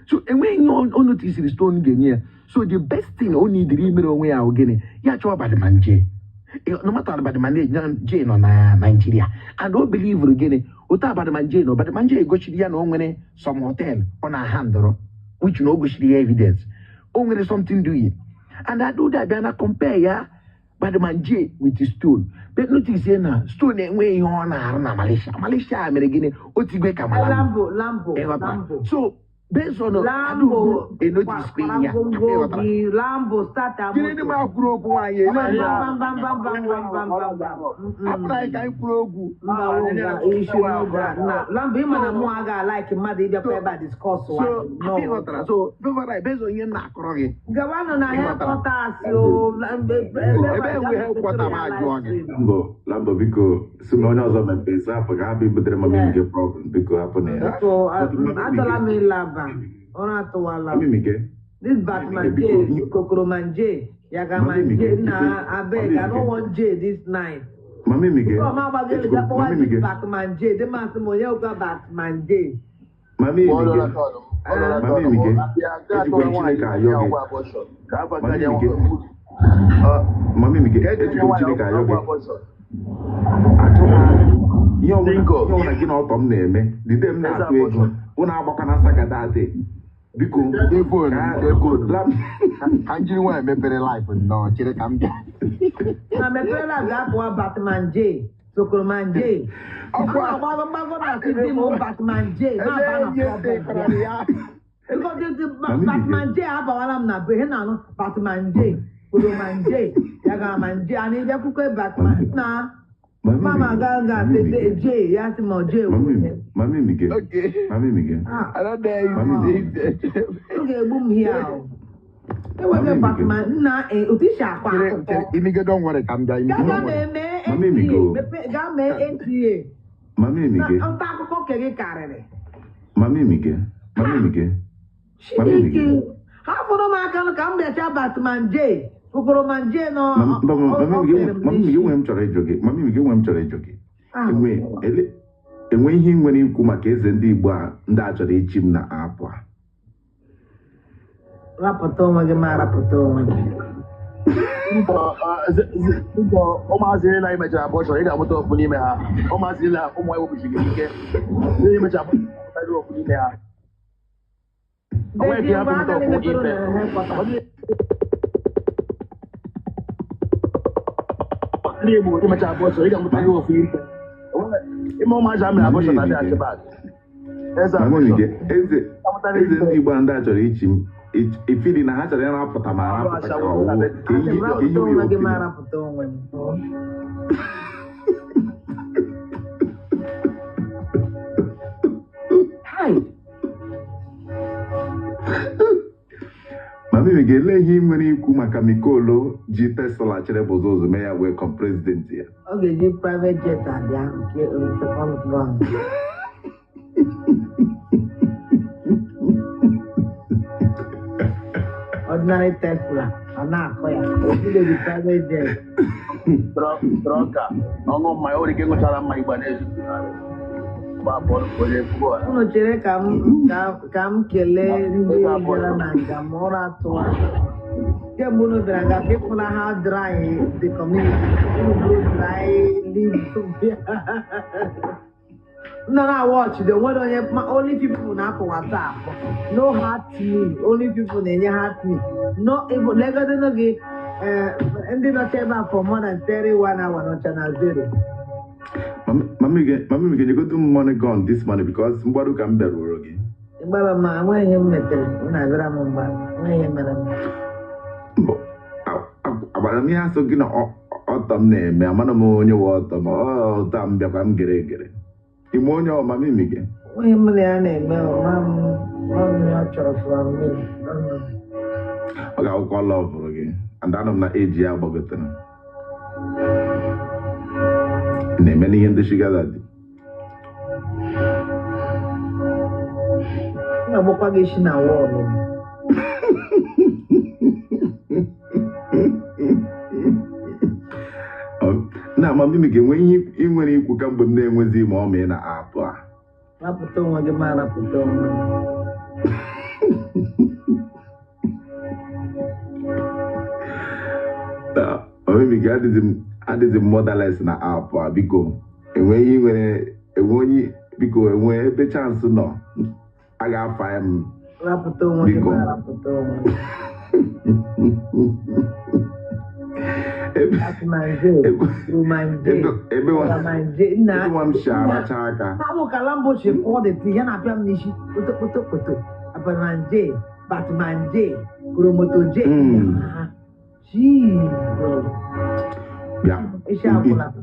So enweghị ihe o notisiri stone ga-enye ya. So the best thing o nidiri imere onwe ya ahụ gịnị? Ya chọọ Badimanje. No matter, Badimanje nọ na Nigeria and o believe gịnị? Otu a Badimanje nọ, Badimanje egochiri ya na o nwere some hotel ọ na-ahandụrụ, which na o gosiri ya evidence o nwere something doing. And Adaudo abịa na compare ya. Badman J with stone. But notice here na stone enweghị ihe ọ na-arụ na Malaysia. Malaysia mere gịnị? Otigwe ka Malawi.
Lambo, Lambo,
Ịghọtara?
Lambo.
So based on
Lambo,
Adaugo enotice
kwara
ya.
ngwongwo
Ịghọtara?
gị, Lambo, start a
Gịnị ndị
moto.
ma kwuru okwu nwaanyị ele
Bam,
mgbe
bam, bam, bam, bam, bam, bam, bam, bam.
hapụrụ anyị ka anyị kwuru okwu.
Mba, mba, you should know that. Na, Lambo, ịma na mụ aga like mmadụ ịbịakwa ebe a discuss
So
wa. No.
ịghọtara, so favorite based on ihe m na-akọrọ gị.
Gawanụ na
Ịghọtara?
headquarters o.
Ebe enwe headquarter ma ajụọ gị.
Lambo, Lambo, biko, si na onye ọzọ mepee sị hapụ ka hapụ ibutere Mami Mike problem, biko hapụ na ya.
So,
But Mami
achọla m
Mike,
ịlaba. Ụra atụwala m.
Mami Mike,
This Batman
Mami Mike,
J,
biko,
Kokoroman J, Yagaman
Mami
J,
Mike,
nna abeg,
Mami
I don't
Mike,
want J this night.
Mami Mike,
Before ma gbago elu
ejikwa
bịa kpọwa
Mami
this
Mike,
Batman J, dị masị m onye ụka Batman J.
Mami Mike, Mami Mike, ejikwa Chineke ayọ gị. Mami Mike, Mami Mike, ejikwa Chineke ayọ gị. Achọghị m ihe ọbụla
Bingo.
ihe ọbụla gị na ọtọ m na-eme, dide m na-atụ ego, ụnụ agbakọ na saga adị. Biko,
Dee phone,
ka
dee phone.
lam
Ka m jiri nwayọọ mepere life nnọọ, chere ka m bịa.
Na mepere ga akpọwa Batman J, Sokoroman J.
Ọkwa
Ama agbago mgbago na asị di m Batman J, ma
ele
aba na
ihe
problem
tekwara
bịa.
ya.
Because the
Mami Mike,
Batman J abawala m na be ihe na-anụ Batman J, Koroman J, Yagaman J, and ịbịakwukwe Batman
Mami
na
Mami
mama
Mike,
ga ga
Mami
sị
Mike,
J, ya sị ma J wụ
Mami
ihe.
Mami Mike,
Okay.
Mami Mike,
Ah,
I don't dare you
Mami Mike,
ọ ga-egbu m here ahụ. Enwere
Mami Mike,
Batman nna otu isi akwa
Chere,
akụkọ.
chere, Imike, don't worry, ka m bịa. Imike,
Gaa
Mami
gaa
don't worry.
mee
Mami
NTA,
Mike,
mepe gaa mee NTA.
Mami
Na
Mike,
nta akụkọ nke gị karịrị.
Mami Mike, Mami Mike, Mami
Chineke,
Mike.
ha fụrụ m aka ka m bịacha Batman J, Kokoroman J nọ
Mami
ọ
Mike,
kere m
Mami Mike,
n'isi.
enwe m chọrọ ịjụ gị. Mami Mike, enwe m chọrọ ịjụ gị.
Ah,
Enwe ele enwe ihe ị nwere ikwu maka eze ndị Igbo a ndị a chọrọ ichi m na apụ a.
Rapụta onwe gị ma rapụta onwe gị.
Ụmụazị niile anyị mechara abortion, ị ga-amụta ofu n'ime ha. Ụmụazị niile ụmụ anyị wepụchiri ike ndị mechara abortion, ofu n'ime ha. Onweghị
Deji
ka
mgbe
ha mụta
aka
ofu
mepere
ife.
na headquarters.
Ndị Igbo ndị mechara abortion, ị ga-amụta ihe ofu ife. Ime ụmụazị a mere
Mami
abortion na-adị
Mike,
achị bak eze
Mami
abortion.
Mike, eze
Amụtara
eze
ife
ndị Igbo a ndị a chọrọ ichi m, ifili na ha chọrọ ịrapụta ma
ọrụ
arapụta ka
ashawo
ọwụ
na be
ka
Asị
ihe
m
ka
rapụta
ihe wee
onwe gị ma
opinion.
rapụta onwe m. Hai,
Mami Mike, ele ihe ị nwere ikwu maka Mikolo ji Tesla chere bụzọ ụzọ mee ya wee kọm prezidenti ya.
Ọ ga-eji private jet abịa nke second round. Ordinary Tesla, ọ na-akọ ya. O jighị private jet.
Trọka ọṅụ mmanya, o nwere ike ṅụchara mmanya igba na-ezu gba bọọlụ onye kwuo.
Unu chere ka m ka m kelee ndị
Eze
bịara
abortion.
na nga ma ụra atụwa. Kemgbe unu bịara nga ka ịfụla ha dry the community. Unu bụrụ dry leaf bịa. Nọ na watch the nwere onye ma only people na-apụ WhatsApp. No heart me, only people na-enye heart me. No even legodinu gị ndị nọcha ebe a for more than 31 hour nọcha na zero.
Mami Mike, Mami Mike, nyegodu m money gun this money because mgbaru ka m bịaruru gị.
Mgbara ma enweghị ihe m metere, m na-abịara m mgbaru, enweghị ihe mere m.
Mbọ, agbara m ihe asụ gị na ọtọ m na-eme, amana m onye wụ ọtọ m, ọtọ m bịakwa m gere egere. Ime onye ọ Mami Mike?
Onye mụ na ya na-eme ọ, ma m ma m ihe ọ chọrọ from me. Ma m.
Ọ ga-akwụkwọ lọvụrụ gị, and anọ m na eji ya gbagotere. Ị na-eme n'ihe ndị sugar daddy.
M ga-agbakwa gị isi na wọọlụ.
Na Mami Mike, enwe ihe ị nwere ikwu kamgbe m na-enwezi ma ọ mee na aapụ a.
Rapụta onwe gị ma rapụta onwe m.
Na Mami Mike, adịzi m motherless na aapụ a, biko enwe ihe ị nwere enwe onye biko enwe ebe chansị nọ a ga-afa m.
Rapụta onwe gị
Biko.
ma rapụta onwe m.
Ebe
Batman J,
ebe
Roman J,
ebe ebe nwa
Roman J, nna
ebe nwa m si
nna
aracha aka.
ahụ ka Lambo si kụọ the thing, ya na-apịa m n'isi kpoto kpoto kpoto. Batman J, Batman J, Koromoto J. Ah, Jesus.
Bịa.
Isi agwụla.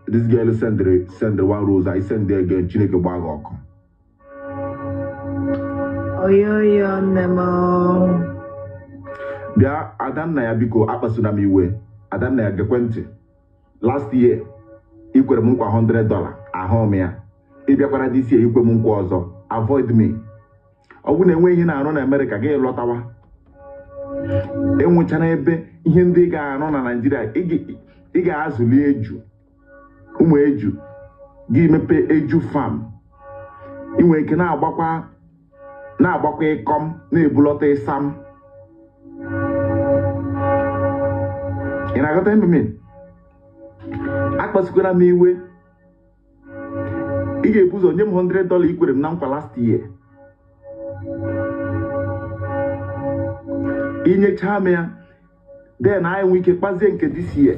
This girl send one rose. I send there again. Chineke gbaa gị ọkụ.
Oyoyo nne m.
Bịa, Adanna ya, biko akpasuna m iwe. Adanna ya, gekwe ntị. Last year i kwere m nkwa $100, ahụ m ya. Ị bịakwara this year ikwe m nkwa ọzọ. Avoid me. Ọ bụrụ na enweghị ihe na-arụ na Amerịka, gị lọtawa. Enwechana ebe ihe ndị ị ga-arụ na Naịjirịa. Ị ga-azụli eju, ụmụ eju gị, mepe eju farm. Ị nwere ike na-agbakwa ịkọm na-ebulọta ịsam. Ị na-aghọta ememe? Akpasukwara m iwe. Ị ga-ebu ụzọ nye m $100 ikwere m na nkwa last year. Inyechaa m ya, then anyị nwee ike kpazie nke this year.